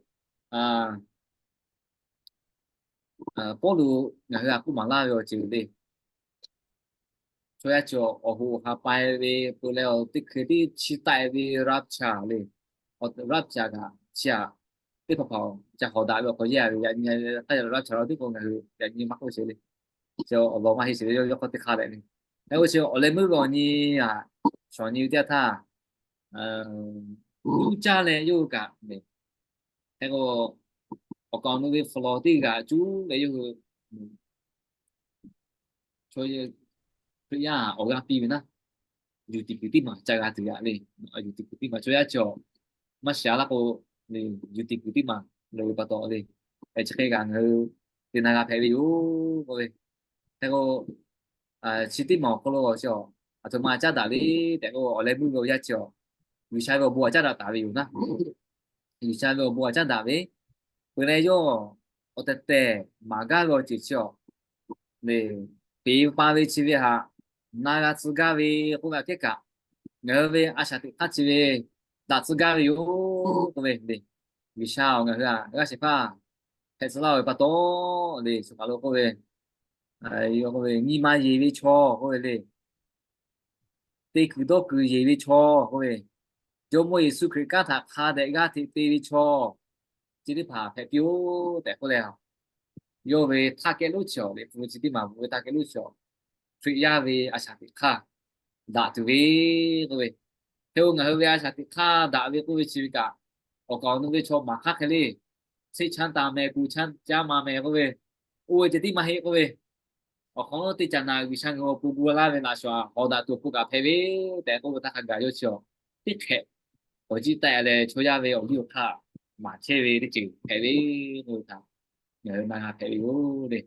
Pawˇluꞈ ngaˬ hui htaꞈ k'oˆ maˍ laˇ ve awˬ ceuˬ le, chaw yaˇ cawˬ awˬ hoꞈ ha pai ve peuˬ leh, awˬ teˇ hkui tiˉ chiˇ taˆ ve rapture le, rapture kaꞈ chi htaꞈ teˇ hpaˍ hpaˍ ca hawˍ daꞈ ve awˬ hk'aw yehˇ ve, yaꞈ nyi hk'aˇ rapture la tiˉ k'o ngaˬ hui yaꞈ nyi maˇ k'oˆ sheˍ le. Chi awˬ lawn maˇ heˆ sheˍ le, yawˇ hk'aw teˇ hk'aˇ leh le. Hk'e k'o chi awˬ leh meuˇ ve awˬ nyi htaꞈ shawˍ nyi ve teˇ yanˇ htaˇ, cuˇ caˇ leh yawˇ hui kaꞈ le, hk'e k'o, awˬ kaˍ awˬ nu ve hk'aw lo teˇ g'aꞈ cuˇ leh yawˇ hui chaw Hkriꞈ yaˇ awˬ g'aˇ piˇ ve naˉ, yuˬ tiꞈ kuiˬ teˇ maˬ ca g'a tuˬ yaꞈ le. Yuˬ tiꞈ kuiˬ teˇ maˬ chaw yaˇ cawˬ maˇ shiˍ a laˇ k'o, yuˬ tiꞈ kuiˬ teˇ maˬ loꞈ ve pa taw le, chi hk'e kaꞈ ngaˬ hui te na g'a hpehꞈ ve yoˬ k'oˆ ve. Hk'e k'o, chi teˇ maˬ awˬ hk'aw lo chi aˬ htoꞈ ma caˉ daꞈ le tehꞈ k'o, awˬ leh meuˇ ve awˬ yanˇ chi awˬ, G'uiˬsha ve awˬ bon htaꞈ caˉ daꞈ taˍ ve yoˬ naˉ. G'uiˬsha ve awˬ bon htaꞈ caˉ daꞈ ve, peuˬ leh yawˇ awˬ tehˬ tehˬ maˍ gaˇ ve awˬ ceuˬ chi awˬ, peˍ pa ve chi ve htaꞈ na g'a tcuh gaˇ ve k'oˆ ve aꞈ kehˉ kaꞈ, ngaˬ hui ve a shaꞈ teꞈ hk'aˇ chi ve daꞈ tcuh gaˇ ve yoˬ k'oˆ ve le. G'uiˬsha-oˬ, ngaˬ hui a g'aˇ shehˍ hpaˇ hpehꞈ tcuh laˇ ve pa taw le, suhˍ kaˬ lo k'oˆ ve, nyi ma yeˬ ve chaw k'oˆ ve le, te kuiˬ dawˇ kuiˬ yeˬ ve chaw k'oˆ ve, Jawˇmawˇ Yeˍsuˆ Hkriꞈ kanˉ htaꞈ hk'a dehꞈ g'aˇ hteꞈ te ve chaw, chi teˇ hpaˍ hpehꞈ piˇ-oˆ tehꞈ k'oˆ leh, yawˇ ve htaˇ kehˉ lonˉ chi awˬ liꞈ hpu chi teˇ maˬ bvuhꞈ ve htaˇ kehˉ lonˉ chi awˬ, Hkriꞈ yaˇ ve a shaꞈ teꞈ hk'aˇ daꞈ tuˬ ve k'oˆ ve, hk'e-o ngaˬ hui ve a shaꞈ teꞈ hk'aˇ daꞈ ve k'oˆ ve chi ve kaꞈ, awˬ kaˍ awˬ nu ve chaw maˍ hk'aˇ hk'e le, cheˇ chanˇ taˍ mehˍ, kuˬ chanˇ caˇ ma mehˍ k'oˆ ve, oˇ ve ceh tiˉ maˇ heˆ k'oˆ ve, awˬ hk'awꞈ nawˉ teˇ caꞈ naꞈ G'uiˬsha ngaˬ hui awˬ pon gu laˇ ve laꞈ shawˍ hawˍ daꞈ tuˬ awˬ pon kaꞈ hpehꞈ ve tehꞈ k'oˆ ve htaˇ hk'a gaˬ yawˇ chi awˬ, teˇ hk'ehꞈ awˬ jiˇ taˆ leh chaw yaˇ ve awˬ liˇ awˬ hk'aˇ maˍ chehˇ ve teˇ ceuˬ hpehꞈ ve k'oˆ ve htaꞈ ngaˬ hui na g'a hpehꞈ ve yoˬ le.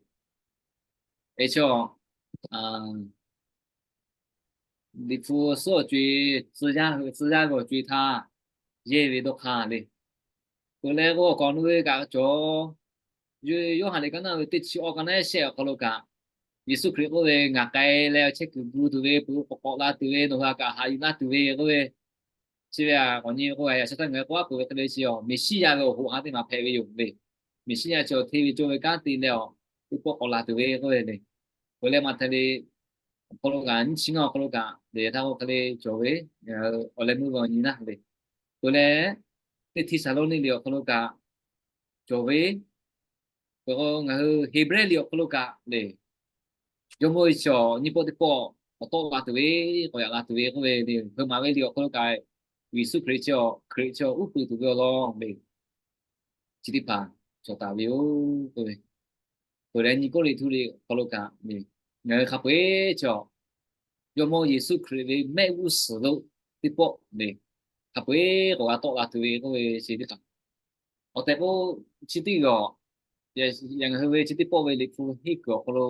Eˬ, chaw Liꞈ hpu suhˉ awˬ co-e, tcuh yaˇ ve awˬ co-e htaˇ yehˇ ve dawˇ hk'aˇ le. Peuˬ leh k'o, awˬ kaˍ awˬ nu ve kaꞈ cawˬ, Yoˇhanˬ liꞈ ka naˆ ve teˇ chi awˬ ka naˆ shehˆ awˬ hk'aw lo kaꞈ, Yeˍsuˆ Hkriꞈ k'oˆ ve, Ngaˬ k'ai leh awˬ chehˇ kuiˬ gu tuˬ ve, peuˬ k'awꞈ k'awꞈ la tuˬ ve, nawˬ hui a kaꞈ haꞈ yuˬ laˇ tuˬ ve k'oˆ ve, chi ve a k'awꞈ nyi k'o, yaꞈ sheh taˇ ngaˬ hui k'oˆ a peuˬ ve hk'e le chi awˬ, Meˍsiˉyaꞈ ve awˬ hoꞈ ha teˇ maˬ hpehꞈ ve yoˬ le. Meˍsiˉyaꞈ chi awˬ hteˇ ve cawˇ ve kanˉ te leh awˬ, teˇ pawˆ k'awꞈ la tuˬ ve k'oˆ ve le. Peuˬ leh Maꞈhtehˍ liꞈ awˬ hk'aw lo kaꞈ, nyiˇ chi ngaˇ awˬ hk'aw lo kaꞈ le, htaˇ k'o hk'e le cawˬ ve, awˬ leh meuˇ ve awˬ nyi naˇ le. Peuˬ leh, teˇ Hteˇsaˍlawˇniˆ liꞈ awˬ hk'aw lo kaꞈ cawˬ ve, peuˬ k'o ngaˬ hui Heˍbrehˇ liꞈ awˬ hk'aw lo kaꞈ le, Jawˇmawˇ ve chi awˬ nyiˇ pawˆ teˇ pawˆ k'awꞈ tawˆ la tuˬ ve, k'awꞈ yaꞈ la tuˬ ve k'oˆ ve le. Hpeuꞈ maˍ ve liꞈ awˬ hk'aw lo kaꞈ, Yeˍsuˆ Hkriꞈ chi awˬ, Hkriꞈ chi awˬ uˉ peunˍ tuˬ ve awˬ lawn le, chi teˇ hpaˍ cawˬ taˍ ve yoˬ k'oˆ ve. Peuˬ leh nyi Kawˇrenˍhtuˆ liꞈ awˬ hk'aw lo kaꞈ le, ngaˬ hui hk'a peu-eˬ chi awˬ, Jawˇmawˇ Yeˍsuˆ Hkriꞈ ve mehˆ g'uˇ suhˍ lo teˇ pawˆ le, hk'a peu-eˬ k'awꞈ g'a tawˆ la tuˬ ve k'oˆ ve chi teˇ hpaˍ. Awˬ tehˬ k'o, chi teˇ g'aˇ, yaꞈ ngaˬ hui ve chi teˇ pawˆ ve liꞈ hpu henˇ kuiˬ awˬ hk'aw lo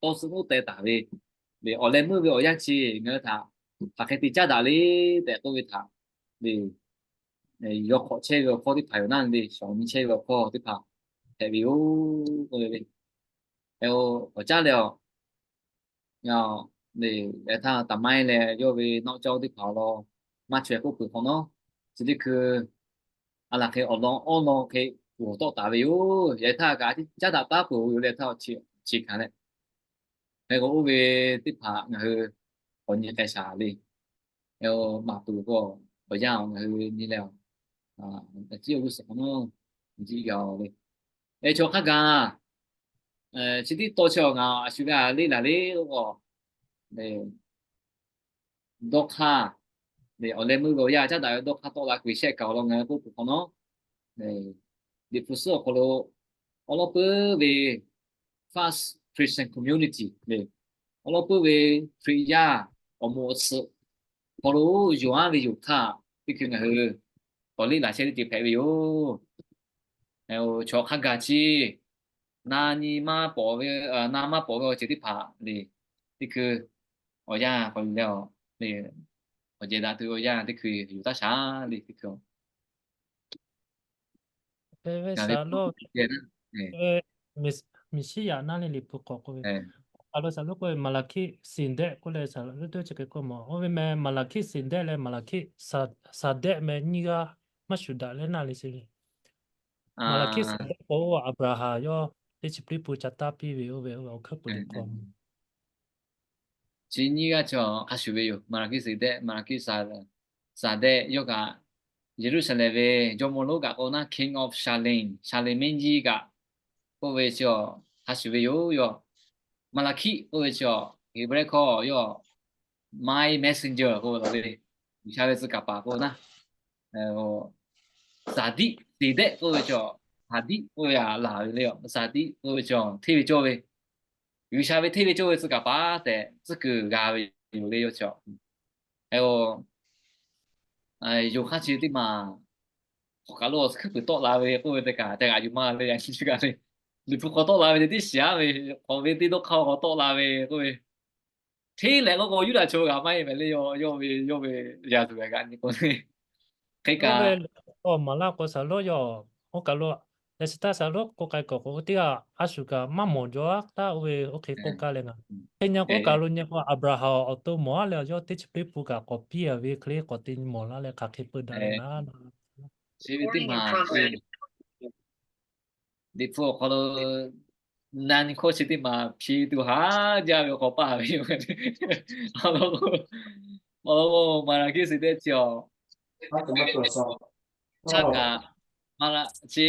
tawˇ suhˉ lonˉ teh taˍ ve, awˬ leh meuˇ ve awˬ yanˇ chi ngaˬ hui htaꞈ hk'aˬ hk'e te caˉ daꞈ le tehꞈ k'oˆ ve htaꞈ le, yawˇ hk'awꞈ chehˇ ve awˬ hkawˇ teˇ hpaˍ yoˬ naˇ le, shawˍ nyi chehˇ ve awˬ hkawˇ teˇ hpaˍ hpehꞈ ve yoˬ k'oˆ ve le. Awˬ caˉ leh awˬ, yaꞈ htaˇ taˍ maiˉ leh yawˇ ve nawˆ cawˇ teˇ hpaˍ awˬ lawn maˇ chaweh k'oˆ peuˬ hk'awꞈ nawˉ, chi teˇ hkui a laˬ hk'e awˬ lawn awˉ lawn hk'e g'awˬ tawˆ taˍ ve yoˬ. Yaꞈ htaˇ kaꞈ caˉ daꞈ taˉ peuˬ ve yoˬ leh htaˇ chi hkanˍ leh, hk'e k'o oˇ ve teˇ hpaˍ ngaˬ hui k'awꞈ nyi k'ai shaˍ le. Maˍ tuˬ k'o, awˬ yanˇ ngaˬ hui nyi leh, ciˉ awˬ g'uˇ suhˍ hk'awꞈ nawˉ, jiˆ g'a le. Eˬ, chaw hk'aˇ gaˬ, chi tiˉ tawˇ chi awˬ ngaˬ a shu g'a le laˬ le k'o, dawˇ hk'aˇ, awˬ leh meuˇ ve awˬ yanˇ caˉ daꞈ ve dawˇ hk'aˇ tawˆ la kuiˬ shehˆ kaꞈ awˬ lawn ngaˬ hui k'oˆ peuˬ hk'awꞈ nawˉ, Liꞈ hpu suhˉ awˬ hk'aw lo awˉ lawˉ puiˉ ve First Christian Community le, awˉ lawˉ puiˉ ve Hkriꞈ yaˇ awˬ moˍ awˬ suhˍ hk'aw lo yonˍ aˉ ve yoˬ htaˇ, teˇ hkui ngaˬ hui k'awꞈ leˇ laˬ chehˇ teˇ ceuˬ hpehꞈ ve yoˬ. Chaw hk'aˇ gaˬ chi na nyi maˇ pawˍ ve, na maˇ pawˍ ve awˬ ceuˬ teˇ hpaˍ le, teˇ hkui awˬ yanˇ k'awꞈ yuˬ leh, awˬ jehˬ daꞈ tuˬ ve awˬ yanˇ teˇ hkui yuˬ taˇ shaˍ le, teˇ hkui a Meˍsiˉyaꞈ naˇ le liꞈ hpu k'awꞈ k'oˆ ve, a lo saˍ lo k'oˆ ve Maˍlaˍhkiˆ Seˍdehˆ k'oˆ leh saˍ lo teˇ chi hk'e k'oˆ mawˬ. Oˇ ve meh Maˍlaˍhkiˆ Seˍdehˆ leh Maˍlaˍhkiˆ Saˍdehˆ meh nyiˇ g'aˇ maˇ shuˍ daꞈ leh naˇ le chi ve. Maˍlaˍhkiˆ Seˍdehˆ k'o Aˍbraˍhanˍ yawˇ teˇ chi pliˇ pun ca taˇ piˇ ve oˇ ve awˬ hkuiˉ puiˍ liꞈ hkawˇ Chi nyiˇ g'aˇ chi hk'a shuˍ ve yoˬ. Maˍlaˍhkiˆ Seˍdehˆ, Maˍlaˍhkiˆ Saˍdehˆ yawˇ kaꞈ Yeˍruˆsaˍlehnˍ ve jawˇmawˇ lonˉ kaꞈ k'o naˉ, King of Salem, Salem mehˆ nyiˇ kaꞈ k'oˆ ve chi hk'a shuˍ ve yoˬ. Yawˇ Maˍlaˍhkiˆ k'oˆ ve chi Heˍbrehˇ hkawˇ yawˇ my messenger k'oˆ ve le, G'uiˬsha ve tcuh kaˍ paˍ k'o naˉ, Saˍdiˆ Seˍdehˆ k'oˆ ve chi, Saˍdiˆ k'oˆ ve a laˬ ve le, Saˍdiˆ k'oˆ ve chi hteˇ ve cawˇ ve, G'uiˬsha ve hteˇ ve cawˇ ve tcuh kaˍ paˍ tehꞈ tcuhˉ kuiˬ g'a ve yoˬ le yawˇ chi. Yonˍ hk'aˇ chi teˇ maˬ hk'awꞈ kaˬ lo awˬ hkuiˉ puiˍ tawˆ la ve k'oˆ ve teˇ kaꞈ te g'aꞈ yuˬ maˇ le, yaꞈ nyi chi kaꞈ le, Liꞈ hpu hk'aw tawˆ la ve te tiˉ shiˍ aˉ ve, k'awꞈ ve teˇ dawˇ hk'aˇ k'awꞈ tawˆ la ve k'oˆ ve, hteˇ lehˬ k'o k'o Yuˇdaꞈ chaw g'aꞈ maˇ heˆ mehˍ le, yawˇ ve, yawˇ ve yaˇ tuˬ g'aꞈ nyi k'o le, hk'e kaꞈ maˍ laˇ k'o saˍ lo yawˇ oˇ kaˬ lo Yaꞈ shi htaˇ saˍ loˉ k'oˆ k'ai k'awꞈ k'o teˇ g'aˇ a shuˍ kaꞈ maˇ mawˬ jaw a taˉ oˇ ve oˇ hk'e k'oˆ kaˇ leh ngaˬ hk'e nyi k'oˆ kaˬ lo nyi k'o Aˍbraˍhanˍ awˬ to mawˬ a leh yawˇ teˇ chi piˇ pun kaꞈ k'awꞈ piˇ a ve hk'e le k'awꞈ te nyi mawˬ laˇ leh hk'aˬ hk'e peu daꞈ leh naˉ. Chi ve teˇ maˬ Liꞈ hpu awˬ hk'aw lo na nyi hkawˇ chi teˇ maˬ hpiˇ tuˬ haˉ jaˇ ve k'awꞈ paˇ ve yoˬ. Awˬ lawn k'o, Maˍlaˍhkiˆ Seˍdehˆ chi awˬ htaˇ kaꞈ, Maˍlaˍ chi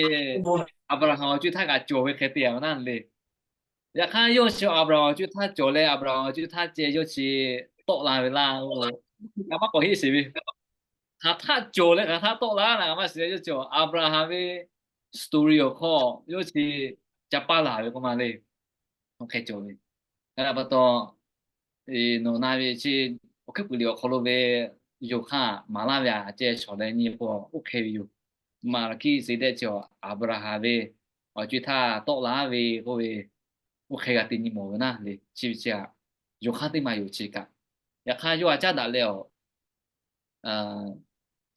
Aˍbraˍhanˍ awˬ co htaˇ kaꞈ cawˬ ve hk'e te a ve naˉ le. Yaꞈ hk'aˇ yawˇ chi Aˍbraˍhanˍ awˬ co htaˇ cawˬ leh Aˍbraˍhanˍ awˬ co htaˇ ceh yawˇ chi tawˆ la ve laˇ, kaꞈ maˇ k'awꞈ heˆ sheˍ ve. Hk'aˬ htaˆ cawˬ leh hk'aˬ htaˆ tawˆ la naˍ maˇ shiˍ leh yawˇ chi Aˍbraˍhanˍ ve story awˬ hk'aw yawˇ chi ca paˇ laˬ ve k'oˆ ma le. Hk'e cawˬ ve. Hk'e pa taw, nawˬ na ve chi awˬ hkuiˉ puiˍ liꞈ awˬ hk'aw lo ve yoˬ hk'aˇ maˍ laˇ ve a ceh shawˍ leh nyi k'o oˇ hk'e ve yoˬ. Maˍlaˍhkiˆ Seˍdehˆ chi Aˍbraˍhanˍ ve awˬ co htaˇ tawˆ la ve k'oˆ ve, oˇ hk'e g'a te nyi mawˬ ve naˉ le. Chi ve chi a, yoˬ hk'aˇ teˇ maˬ yoˬ chi kaꞈ. Yaꞈ hk'aˇ yawˇ a caˉ daꞈ leh awˬ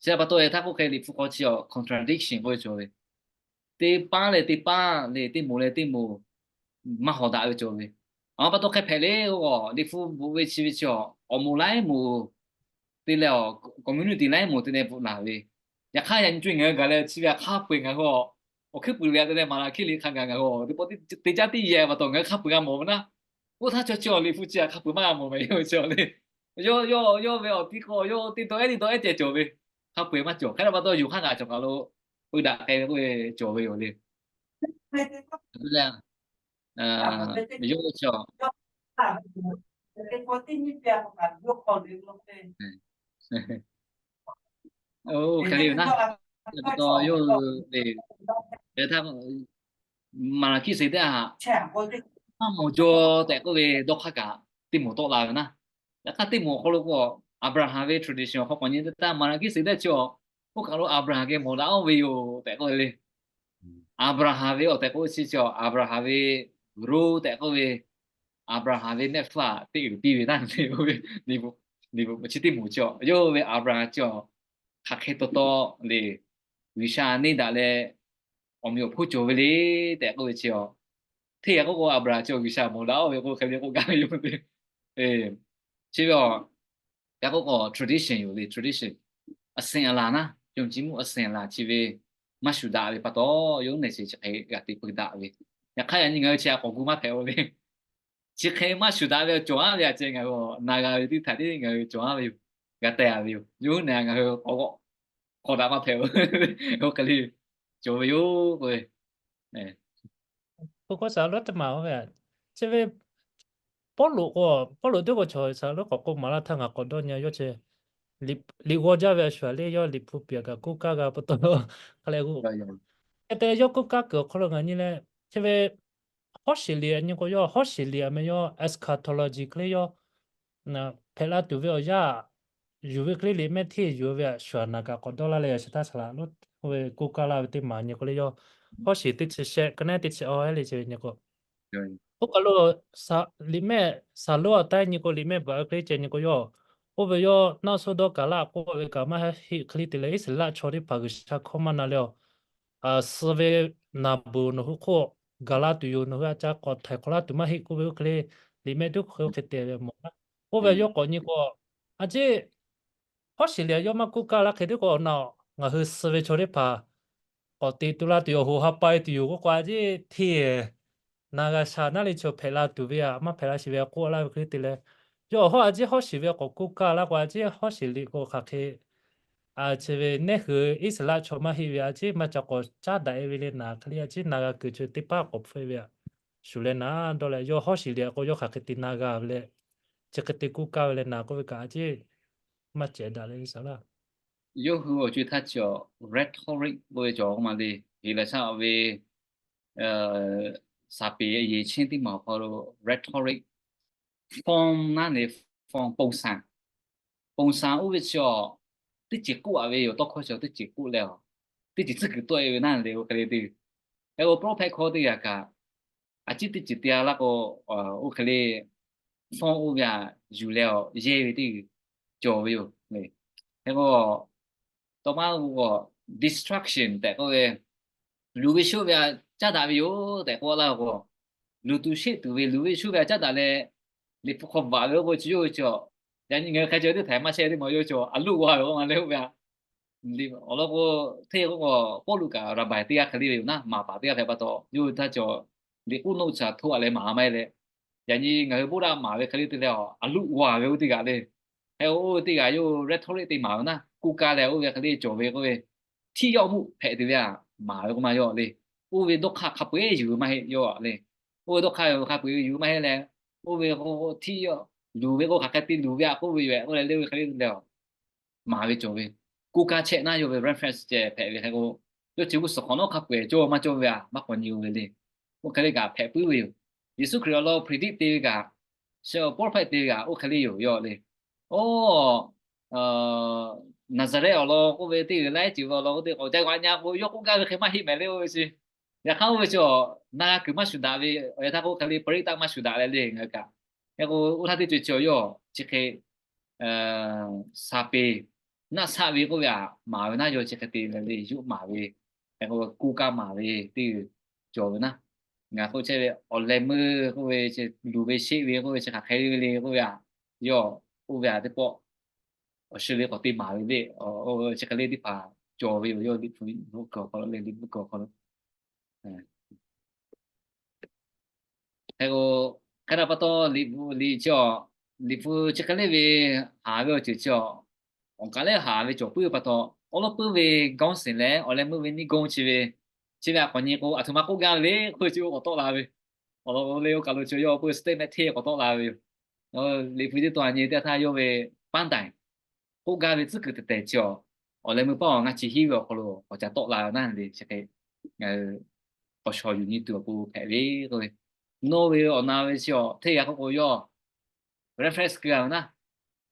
chi pa taw e htaˇ k'oˆ hk'e Liꞈ hpu hk'aw chi awˬ contradiction k'oˆ ve cawˬ ve, teˇ paˉ leh teˇ paˉ le, teˇ moˍ leh teˇ moˍ maˇ hawˍ daꞈ ve cawˬ ve. Awˬ pa taw hk'e hpehꞈ le, Liꞈ hpu bvuhꞈ ve chi ve chi awˬ moˍ laiˉ moˍ te leh awˬ community laiˉ moˍ te leh bvuhꞈ laˬ ve. Yaꞈ hk'aˇ yaꞈ nyi co ngaˬ hui gaˬ leh chi ve a hk'a peu-eˬ ngaˬ hui awˬ hkuiˉ puiˍ liꞈ te leh Maˍlaˍhkiˆ liꞈ hk'a gaˬ ngaˬ hui teˇ pawˆ teˇ caˉ teˇ yehˬ pa taw ngaˬ hui hk'a peu-eˬ g'a mawˬ ve naˉ. Oˇ htaˇ chaw chi awˬ Liꞈ hpu chi a hk'a peu-eˬ maˇ g'a mawˬ ve yoˬ chi le. Yawˇ yawˇ yawˇ ve awˬ ti k'o yawˇ teˇ dawˇ ehˉ teˇ dawˇ ehˉ ceh cawˬ ve, hk'a peu-eˬ maˇ cawˬ. Hk'e te pa taw yoˬ hk'aˇ ngaˬ cawˬ kaˬ lo peu daꞈ k'ai ve k'oˆ ve cawˬ ve yoˬ le. Yawˇ chi oˇ hk'e le yoˬ naˉ. Hk'e pa taw yawˇ le, hk'e htaˇ Maˍlaˍhkiˆ Seˍdehˆ htaꞈ maˇ mawˬ jaw tehꞈ k'oˆ ve dawˇ hk'aˇ kaꞈ teˇ moˍ tawˆ la ve naˉ. Yaꞈ hk'aˇ teˇ moˍ awˬ hk'aw lo k'o Aˍbraˍhanˍ ve tradition awˬ hk'aw k'awꞈ nyi teˇ htaˇ Maˍlaˍhkiˆ Seˍdehˆ chi awˬ oˇ kaˬ lo Aˍbraˍhanˍ geh mawˬ daꞈ oˇ ve yoˬ tehꞈ k'oˆ ve le. Aˍbraˍhanˍ ve awˬ tehꞈ k'oˆ ve chi chi Aˍbraˍhanˍ ve ro tehꞈ k'oˆ ve, Aˍbraˍhanˍ ve nehˆ hpfuhˇ htaꞈ te uiˍ piˇ ve naˉ le. Oˇ ve Liꞈ hpu chi teˇ moˍ chi yawˇ ve Aˍbraˍhanˍ chi hk'aˬ hk'e taw taw le, G'uiˬsha neˇ daꞈ leh awˬ meꞈ awˬ hponˇ cawˬ ve le tehꞈ k'oˆ ve chi a, hteˇ g'a k'oˆ k'o Aˍbraˍhanˍ chi G'uiˬsha mawˬ daꞈ oˇ ve k'o hk'e ve k'oˆ gaˇ ve yoˬ. Chi ve a, g'a k'oˆ k'o tradition yoˬ le, tradition, အစဉ်အလာ naˉ, ယုံကြည်မှု အစဉ်အလာ chi ve maˇ shuˍ daꞈ ve pa taw, yawˇ neˇ chi chi hk'e g'a te peu daꞈ ve. Yaꞈ hk'aˇ yaꞈ nyi ngaˬ hui chi a k'awꞈ gu maˇ hpehꞈ-o ve. Chi hk'e maˇ shuˍ daꞈ ve cawˬ-a ve a ceh ngaˬ hui na g'a ve teˇ htaꞈ tiˉ ngaˬ hui cawˬ-a ve yoˬ. G'a teh-a ve yoˬ. Yawˇ hui neˇ ngaˬ hui k'awꞈ g'awˆ hk'awꞈ daꞈ maˇ hpehꞈ-o. Oˇ hk'e le cawˬ ve yoˬ k'oˆ ve. K'o k'o saˍ laꞈ teˇ maˬ oˇ ve, chi ve Pawˇluꞈ k'o, Pawˇluꞈ teˇ k'o chaw saˍ laꞈ k'awꞈ k'oˆ maˍ laˇ htaˇ ngaˬ k'awꞈ dawˇ nyi yawˇ chi liꞈ g'aw jaˇ ve a shuˍ le, yawˇ Liꞈ hpu piˍ-a kaꞈ k'oˆ kaˇ g'a pa taw, hk'a leh k'o, hk'e te yawˇ k'oˆ kaˇ kuiˬ awˬ hk'aw lo ngaˬ nyi leh, chi ve hawˉ shiˍ liꞈ nyi k'o yawˇ hawˉ shiˍ liꞈ a meh yawˇ eschatology hk'e le yawˇ hpehꞈ la tuˬ ve awˬ yanˇ yuˬ ve hk'e le liꞈ mehˆ hteˇ yuˬ ve a shuˍ naˍ kaꞈ k'awꞈ dawˇ laˇ leh yaꞈ shi htaˇ saˍ laꞈ lo oˇ ve k'oˆ kaˇ laˇ ve teˇ maˬ nyi k'o le yawˇ hawˉ shiˍ teˇ chi shehˆ, ka neˉ teˇ chi awˬ heˆ le chi ve nyi k'o, oˇ kaˬ lo liꞈ mehˆ saˍ laꞈ a taˇ nyi k'o liꞈ mehˆ baˬ ve hk'e le ceh nyi k'o yawˇ oˇ ve yawˇ naˆ suhˉ dawˇ kaˍ laˇ k'oˆ ve kaꞈ maˇ heˆ hk'e le te leh Iˉsaˍreˍlaˆ chaw teˇ hpaˍ G'uiˬsha hkawˇ maˇ na leh a suh ve naˍ beuˬ nawˬ hui hk'oˆ gaˬ la tuˬ yoˬ, nawˬ hui a ca k'awꞈ htaiˍ hk'awꞈ laˇ tuˬ maˇ heˆ k'oˆ ve oˇ hk'e le liꞈ mehˆ teˇ hk'e oˇ hk'e te ve mawˬ na. Oˇ ve yawˇ k'awꞈ nyi k'o, a ciˉ hawˉ shiˍ liꞈ a yawˇ maˇ k'oˆ kaˇ laˇ hk'e te k'o, na ngaˬ hui suh ve chaw teˇ hpaˍ k'awꞈ te tu laˇ tuˬ yoˬ, hoꞈ ha pa e tuˬ yoˬ k'oˆ k'o, a ciˉ hteˇ na g'a sha naˉ le chaw hpehꞈ la tuˬ ve a maˇ hpehꞈ la shiˍ ve a k'oˆ laˇ ve hk'e le te leh, yawˇ hawˉ a ciˉ hawˉ shiˍ ve k'awꞈ k'oˆ kaˇ laˇ k'o, a ciˉ hawˉ shiˍ liꞈ k'o hk'aˬ hk'e chi ve neˇ hui Iˉsaˍreˍlaˆ chaw maˇ heˆ ve a ciˉ maˇ ca k'awꞈ caˉ daꞈ e ve le naˍ hk'e le a ciˉ na g'a kuiˬ chi teˇ paˉ k'awꞈ hpfuhˆ e ve a shuˍ leh naˍ dawˇ leh yawˇ hawˉ shiˍ liꞈ k'o yawˇ hk'aˬ hk'e te na g'a ve leh, chi hk'e te k'oˆ kaˇ ve leh naˍ k'oˆ ve kaꞈ a ciˉ maˇ cehˬ daꞈ leh saˍ laꞈ. Yawˇ hui awˬ co e htaˇ chi awˬ rhetoric k'oˆ ve cawˬ k'oˆ ma le, Heˍlaˍsaˆ ve saˍ peˍ a yeˬ chehˇ teˇ maˬ awˬ hk'aw lo rhetoric, form naˉ le, form, ပုံစံ, ပုံစံ oˇ ve chi awˬ teˇ ceuˬ k'oˆ a ve yoˬ. Tawˇ hkawˇ chi teˇ ceuˬ k'oˆ leh a, teˇ ceuˬ tcuhˉ kuiˬ tawˆ e ve naˉ le oˇ hk'e le te. Hk'e k'o prophet hkawˇ teˇ g'aˇ kaꞈ a ciˉ teˇ ceuˬ te a laˇ k'o, oˇ hk'e le form oˇ ve a yuˬ leh a yehˇ ve teˇ cawˬ ve yoˬ. Hk'e k'o tawˇ maˇ k'o destruction tehꞈ k'oˆ ve luˬ ve shoˆ ve a caˉ daꞈ ve yoˬ tehꞈ k'oˆ laˇ k'o, luˬ tuˬ sheˆ tuˬ ve luˬ ve shoˆ ve a caˉ daꞈ leh, Liꞈ hpu hk'aw vaꞈ ve k'oˆ ve chi yawˇ hui chi, yaꞈ nyi ngaˬ hui hk'e ceh teˇ htaiˍ maˇ shehˆ teˇ maˬ yawˇ chi a loˆ g'a ve k'oˆ ma leh oˇ ve a. Awˬ lawn k'o, hteˇ k'o k'o, Pawˇluꞈ kaꞈ ราบาย teˇ g'aˇ hk'e le ve yoˬ naˉ, maˍ paˍ teˇ g'aˇ hpehꞈ pa taw, yawˇ hui htaˇ cawˬ Liꞈ k'oˆ noˆ tsuhꞈ htoˆ a leh maˍ maˇ heˆ leh, yaꞈ nyi ngaˬ hui โบราณ maˍ ve hk'e le te leh a, a loˆ g'a ve oˇ teˇ g'aˇ le. Hk'e oˇ ve teˇ g'aˇ yawˇ hui เรโทริก te maˍ ve naˉ, โกการ leh oˇ ve hk'e le cawˬ ve k'oˆ ve, ที่ยอดหมู่ hpehꞈ te ve a, maˍ ve k'oˆ ma yawˇ le. Oˇ ve dawˇ hk'aˇ hk'a peu-eˬ yuˬ ve maˇ heˆ yawˇ le. Oˇ ve dawˇ hk'aˇ hk'a peu-eˬ yuˬ maˇ heˆ leh, oˇ ve ที่ luˬ ve k'o hk'aˬ hk'e te luˬ ve a k'oˆ ve yoˬ k'oˆ leh le, oˇ ve hk'e le te leh a maˍ ve cawˬ ve, โกการ chehˇ naˉ yawˇ ve reference ceh hpehꞈ ve hk'e k'o, yawˇ chi g'uˇ suhˍ hk'awꞈ nawˉ hk'a peu-eˬ cawˇ maˇ cawˇ ve a maˇ k'awꞈ nyi-o ve le. Oˇ hk'e le kaꞈ hpehꞈ puiˉ ve yoˬ. Yeˍsuˆ Hkriꞈ awˬ lawn predict te ve kaꞈ, sheh awˬ โปรเฟค te ve kaꞈ oˇ hk'e le yoˬ yawˇ le. Oˇ, Naˍzaˍrehˆ awˬ lawn k'oˆ ve teˇ g'uiˬ laiˉ ceuˬ ve awˬ lawn k'oˆ te k'awꞈ ca g'a nyi k'o, yawˇ k'oˆ gaˇ ve hk'e maˇ heˆ mehˍ le oˇ ve chi. Yaꞈ hk'aˇ oˇ ve chi a, na g'a kuiˬ maˇ shuˍ daꞈ ve awˬ yanˇ htaˇ k'o hk'e le ปริตร maˇ shuˍ daꞈ leh le ngaˬ hui kaꞈ. Hk'e k'o oˇ htaˇ teˇ ceuˬ chi awˬ yawˇ chi hk'e saˍpeˍ naˆ saˆ ve k'oˆ ve a, maˍ ve naˉ yawˇ chi hk'e te leh le yuˬ maˍ ve, hk'e k'o โกการ maˍ ve teˇ g'uiˬ cawˬ ve naˉ. Ngaˬ k'oˆ chehˇ ve awˬ leh meuˇ k'oˆ ve, luˬ ve sheˆ ve k'oˆ ve chi hk'aˬ hk'e le ve le k'oˆ ve a, yawˇ oˇ ve a teˇ pawˆ awˬ shi le k'awꞈ te maˍ ve le. Chi hk'e le teˇ hpaˍ cawˬ ve yoˬ yawˇ Liꞈ hpu awˬ hk'aw lo le, Liꞈ hpu awˬ hk'aw lo. Hk'e k'o, hk'e htaꞈ pa taw Liꞈ hpu, Liꞈ chi a, Liꞈ hpu chi hk'e le ve haˍ ve awˬ ceuˬ chi a, awˬ kaˬ lehˬ haˍ ve cawˬ puiˉ ve pa taw, awˉ lawˉ puiˉ ve กาลเซีย leh awˬ leh meuˇ ve นิโคล chi ve, chi ve a k'awꞈ nyi k'o, a htoꞈ ma k'oˆ gaˇ ve le k'oˆ ve chi k'awꞈ tawˆ la ve. Awˬ lawn le oˇ kaˬ lo chi yawˇ k'oˆ ve statement hteˇ k'awꞈ tawˆ la ve yoˬ. Liꞈ hpu teˇ tawn a nyi teˇ htaˇ yawˇ ve บันได k'oˆ gaˇ ve tcuhˉ kuiˬ tehˬ tehˬ chi a, awˬ leh meuˇ paˇ awˬ ngaˇ chi hiˉ ve awˬ hk'aw lo k'awꞈ ca tawˆ la ve naˉ le chi hk'e, ngaˬ hui k'awꞈ shawˍ yuˬ nyi tuˬ awˬ pon hpehꞈ ve k'oˆ ve, nawˇ ve awˬ na ve chi a hteˇ g'a k'oˆ k'o yawˇ reference keu a ve naˉ,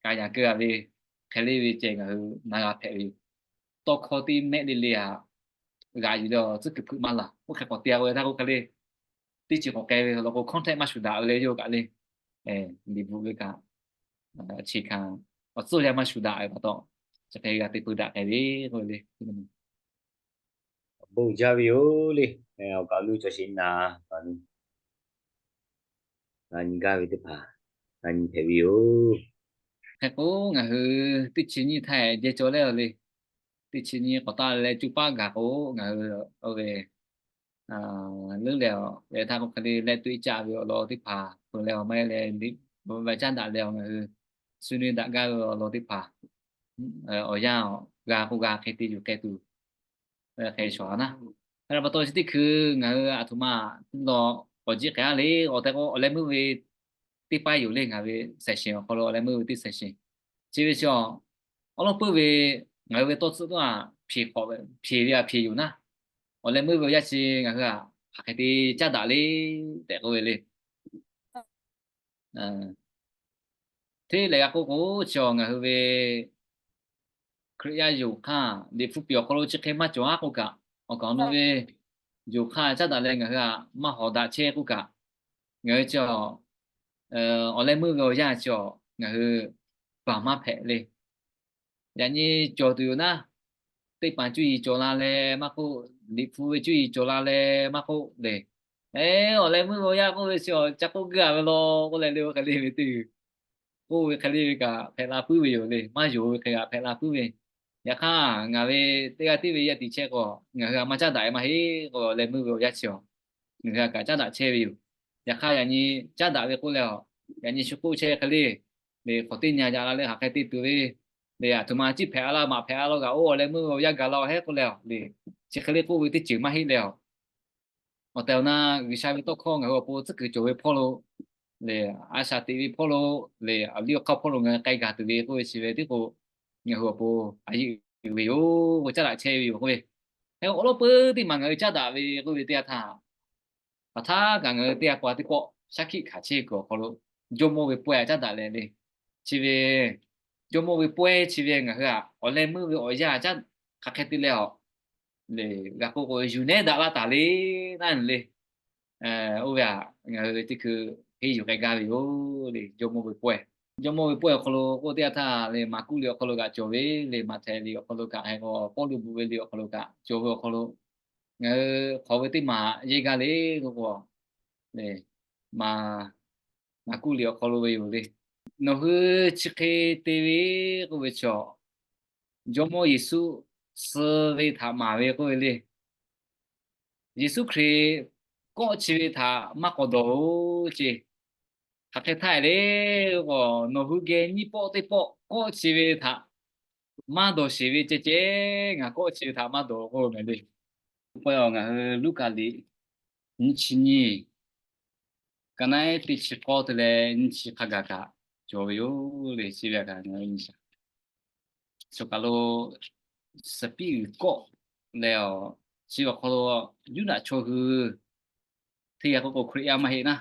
ka yaꞈ keu a ve hk'e le ve ceh ngaˬ hui na g'a hpehꞈ ve yoˬ. Tawˇ hkawˇ teˇ mehˆ le le a g'aꞈ yuˬ leh tcuhˉ kuiˬ hpeuꞈ maˇ laˬ. Oˇ hk'e k'awꞈ te a k'o, htaˇ k'oˆ hk'e le, teˇ ceuˬ k'awꞈ k'ai ve awˬ lawn k'o, context maˇ shuˍ daꞈ ve le yawˇ kaꞈ le. Liꞈ bvuhꞈ ve kaꞈ, chi hkanˍ awˬ tcuhˇ yaˇ maˇ shuˍ daꞈ ve pa taw, chi hk'e g'a te peu daꞈ k'ai ve k'oˆ ve le. Awˬ bon jaˇ ve yoˬ le. Awˬ kaˬ lo cawˬ sheˍ naˍ, a, g'a nyi gaˇ ve teˇ hpaˍ g'a nyi hpehꞈ ve yoˬ. Hk'e k'o, ngaˬ hui teˇ chi nyiˇ htaˇ jehˇ cawˬ leh le, teˇ chi nyiˇ k'awꞈ taˆ leh cuˇ paˉ gaˬ k'o, ngaˬ hui oˇ ve leuˉ leh a, leh htaˇ k'oˆ hk'e le leh tuꞈ iˉ caˆ ve awˬ lawn teˇ hpaˍ peu leh awˬ maˇ heˆ leh, liꞈ bvuhꞈ ve caˉ daꞈ leh a, ngaˬ hui suh nuˇ daꞈ gaˇ ve awˬ lawn teˇ hpaˍ awˬ yanˇ g'a k'o g'a hk'e te yuˬ k'ai tuˬ hk'e shawˍ a naˉ. Hk'e pa taw chi teˇ hkui ngaˬ hui a htoꞈ ma teˇ law k'awꞈ jiˆ k'ai a le, awˬ tehꞈ k'o awˬ leh meuˇ ve teˇ pawˆ yoˬ le, ngaˬ ve section awˬ hk'aw lo awˬ leh meuˇ ve teˇ section. Chi ve chi a, awˉ lawˉ puiˉ ve ngaˬ hui ve tawˇ tcuhˆ tuˉ a, hpeꞈ ve a hpeꞈ yoˬ naˉ. Awˬ leh meuˇ ve awˬ yanˇ chi ngaˬ hui a hk'aˬ hk'e te caˉ daꞈ le tehꞈ k'oˆ ve le. Hteˇ lehˬ g'a k'oˆ k'o, chi a ngaˬ hui ve Hkriꞈ yaˇ yonˍ hk'aˇ Liꞈ hpu piˍ awˬ hk'aw lo chi hk'e maˇ cawˬ a k'oˆ kaꞈ, awˬ kaˬ awˬ nu ve yonˍ hk'aˇ caˉ daꞈ leh ngaˬ hui a maˇ hawˍ daꞈ chehˇ k'oˆ kaꞈ, ngaˬ hui chi a, awˬ leh meuˇ ve awˬ yanˇ chi a ngaˬ hui baˬ maˇ hpehꞈ le. Yaꞈ nyi cawˬ tuˬ yoˬ naˉ, teˇ hpaˍ cuˇ yiˍ cawˬ la leh maˇ k'oˆ, Liꞈ hpu ve cuˇ yiˍ cawˬ la leh maˇ k'oˆ le. Awˬ leh meuˇ ve awˬ yanˇ k'oˆ ve chi a ca k'oˆ geuˆ a ve law k'oˆ leh le, oˇ hk'e le ve teˇ g'uiˬ k'oˆ ve hk'e le ve kaꞈ hpehꞈ la puiˉ ve yoˬ le. Maˇ yonˍ ve hk'e kaꞈ hpehꞈ la puiˉ ve. Yaꞈ hk'aˇ ngaˬ ve teˇ g'aˇ tiˉ ve yaˇ tiꞈ chehˇ k'o, ngaˬ hui a maˇ caˉ daꞈ e maˇ heˆ k'o, awˬ leh meuˇ ve awˬ yanˇ chi a ngaˬ hui a kaꞈ caˉ daꞈ chehˇ ve yoˬ. Yaꞈ hk'aˇ yaꞈ nyi caˉ daꞈ ve k'oˆ leh a, yaꞈ nyi shu k'oˆ chehˇ hk'e le, le hk'awꞈ teˇ nyi a jaꞈ la leh hk'aˬ hk'e te tuˬ ve, le a htoꞈ ma ciˉ hpehꞈ a laˇ maꞈ hpehꞈ a law kaꞈ, oˇ awˬ leh meuˇ ve awˬ yanˇ gaˬ la awˬ hehˉ k'oˆ leh a le, chi hk'e le k'oˆ ve teˇ ceuˬ maˇ heˆ leh a, awˬ tehˬ awˬ na G'uiˬsha ve tawˇ hkawˇ ngaˬ hui awˬ pon tcuhˉ kuiˬ cawˬ ve hpawˇ lo, le a shaꞈ teꞈ ve hpawˇ lo, le awˬ liˇ awˬ hk'aˇ hpawˇ lo ngaˬ hui k'ai gaˬ tuˬ ve k'oˆ ve chi ve tiˉ k'o, ngaˬ hui awˬ pon a yeˆ uiˍ ve yoˬ k'o, caˉ daꞈ chehˇ ve yoˬ k'oˆ ve. Hk'e awˉ lawˉ peuˬ teˇ maˬ ngaˬ hui caˉ daꞈ ve k'oˆ ve teˇ yanˇ htaˇ, hk'aˬ htaˇ kaꞈ ngaˬ hui teˇ yanˇ k'o a teˇ pawˆ shaˉ hkiˆ hkanˍ chehˇ kuiˬ awˬ hk'aw lo, jawˇmawˇ ve pawehˇ a caˉ daꞈ leh le, chi ve jawˇmawˇ ve pawehˇ chi ve ngaˬ hui a awˬ leh meuˇ ve awˬ yanˇ caˉ hk'aˬ hk'e te leh a, le g'a k'oˆ k'o yuˬ nehˉ daꞈ laˇ taˍ le naˉ le. Oˇ ve a, ngaˬ hui teˇ hkui henˇ yuˬ k'ai gaˇ ve yoˬ le, jawˇmawˇ ve pawehˇ. Jawˇmawˇ ve pawehˇ awˬ hk'aw lo k'oˆ teˇ yanˇ htaˇ le, Maˍkuˆ liꞈ awˬ hk'aw lo kaꞈ cawˬ ve le, Maꞈhtehˍ liꞈ awˬ hk'aw lo kaꞈ, hk'e k'o Pawˇluꞈ bvuhꞈ ve liꞈ awˬ hk'aw lo kaꞈ cawˬ ve awˬ hk'aw lo, Ngaˬ hui hk'aw ve teˇ maˬ yehˇ gaˇ le k'oˆ k'o, Maˍkuˆ liꞈ awˬ hk'aw lo ve yoˬ le. Nawˬ hui chi hk'e te ve k'oˆ ve chaw, Jawˇmawˇ Yeˍsuˆ suh ve htaꞈ maˍ ve k'oˆ ve le. Yeˍsuˆ Hkriꞈ kawˆ chi ve htaꞈ maˇ k'awꞈ dawˬ-oˬ ce. Hk'aˬ hk'e htaˇ le, nawˬ hui geh nyiˇ pawˆ teˇ pawˆ kawˆ chi ve htaꞈ maˇ dawˬ sheˍ ve ceh ceh, ngaˬ kawˆ chi ve htaꞈ maˇ dawˬ k'oˆ ve le. Pawehˇ-oˬ, ngaˬ hui Luˉkaꞈ liꞈ nyiˇ chi nyiˇ, ka naˉ ehˉ teˇ chi k'awˇ te leh nyiˇ chi hk'a gaˬ kaꞈ cawˬ ve yoˬ le. Chi ve kaꞈ ngaˬ hui nyi shaˍ. Choˬ kaˬ lo suhˍ piˉ uiˍ kawˆ leh, chi awˬ hk'aw lo Yuˇdaꞈ chaw hui teˇ g'aˇ k'oˆ k'o Hkriꞈ yaˇ maˇ heˆ naˉ,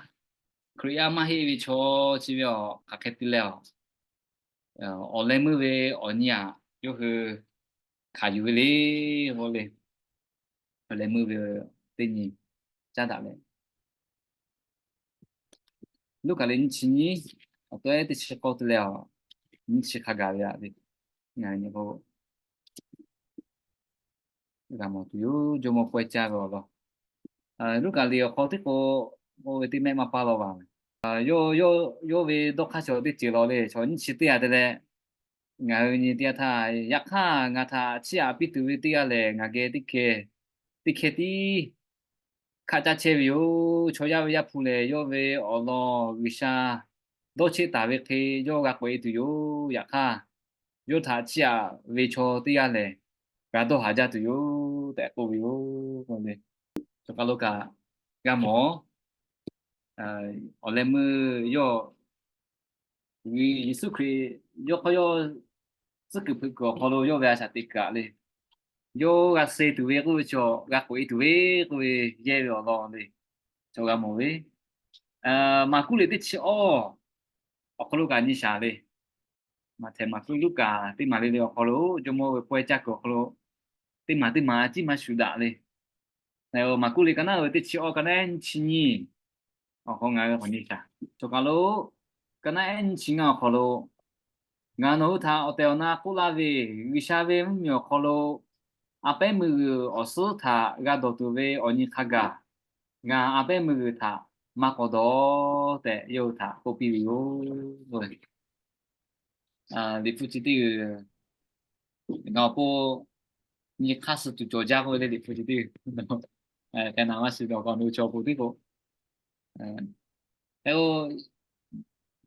Hkriꞈ yaˇ maˇ heˆ ve chaw chi ve hk'aˬ hk'e te leh, awˬ leh meuˇ ve awˬ nyi aꞈ yawˇ hui hkanˍ yuˬ ve le k'o le. Awˬ leh meuˇ ve teˇ nyi caˉ daꞈ leh, Luˉkaꞈ liꞈ nyiˇ chi nyiˇ, awˬ tawehˉ teˇ chi k'awˇ te leh, nyiˇ chi hk'a gaˬ ve aꞈ le. Ngaˬ hui nyi k'o g'a mawˬ tuˬ yoˬ. Jawˇmawˇ pawehˇ caˇ ve awˬ lawn, Luˉkaꞈ liꞈ awˬ hk'aw teˇ k'o, oˇ ve teˇ mehˆ maˇ paˇ law vaˬ. Yawˇ ve dawˇ hk'aˇ chaw teˇ ceuˬ law le, chaw nyiˇ chi teˇ g'aˇ te leh, ngaˬ hui nyi teˇ g'aˇ htaˇ, yaꞈ hk'aˇ ngaˬ htaꞈ chiˇ aꞈ piˇ tuˬ ve teˇ g'aˇ lehˬ, ngaˬ geh teˇ hkeh tiˉ hkaˆ caˇ chehˇ ve yoˬ. Chaw yaˇ ve Yaˇ hpu lehˬ, yawˇ ve awˬ lawn G'uiˬsha dawˇ cheˆ taˍ ve hk'e yawˇ g'a k'oꞈ e tuˬ yoˬ. Yaꞈ hk'aˇ, yawˇ htaꞈ chiˇ aꞈ ve chaw teˇ g'aˇ lehˬ, g'a dawˇ haˍ jaˇ tuˬ yoˬ tehꞈ k'oˆ ve yoˬ. Choˬ kaˬ lo kaꞈ g'a mawˬ, awˬ leh meuˇ yawˇ, Yeˍsuˆ Hkriꞈ yawˇ hk'aw yawˇ tcuhˉ kuiˬ hpeuꞈ kuiˬ awˬ hk'aw lo yawˇ ve a shaꞈ teꞈ kuiˬ aꞈ le, yawˇ g'a suh tuˬ ve k'oˆ ve chaw, g'a k'oꞈ e tuˬ ve k'oˆ ve yehˇ ve awˬ lawn le, chaw g'a mawˬ ve. Maˍkuˆ liꞈ teˇ chi awˇ awˬ hk'aw lo kaꞈ nyi shaˍ le. Maꞈhtehˍ, Maˍkuˆ, Luˉkaꞈ teˇ maˬ le le awˬ hk'aw lo Jawˇmawˇ ve pawehˇ caˇ kuiˬ awˬ hk'aw lo teˇ maˬ teˇ maˬ a ciˉ maˇ shuˍ daꞈ le. Maˍkuˆ liꞈ ka naˉ ve teˇ chi awˬ ka naˉ nyi chi nyi awˬ hk'aw ngaˬ hui k'awꞈ nyi shaˍ. Choˬ kaˬ lo ka naˉ ehˉ nyi chi ngaˇ awˬ hk'aw lo, ngaˬ nawˬ hui htaꞈ awˬ tehˬ awˬ na k'oˆ laˇ ve, G'uiˬsha ve mvuhˇmiˬ awˬ hk'aw lo a pehˉ meuˇ g'uiˬ awˬ suhˉ htaꞈ g'a dawˬ tuˬ ve awˬ nyi hk'a gaˬ, ngaˬ a pehˉ meuˇ g'uiˬ htaꞈ maˇ k'awꞈ dawˬ tehꞈ yawˇ hui htaꞈ k'oˆ piˇ ve yoˬ. Liꞈ hpu chi teˇ g'uiˬ, ngaˬ awˬ pon nyi hk'aˇ suh tuˬ cawˬ jaˇ k'oˆ ve le. Liꞈ hpu chi teˇ g'uiˬ, hk'e naˍ maˇ shiˍ dawˬ k'awꞈ nu chaw pon teˇ k'o,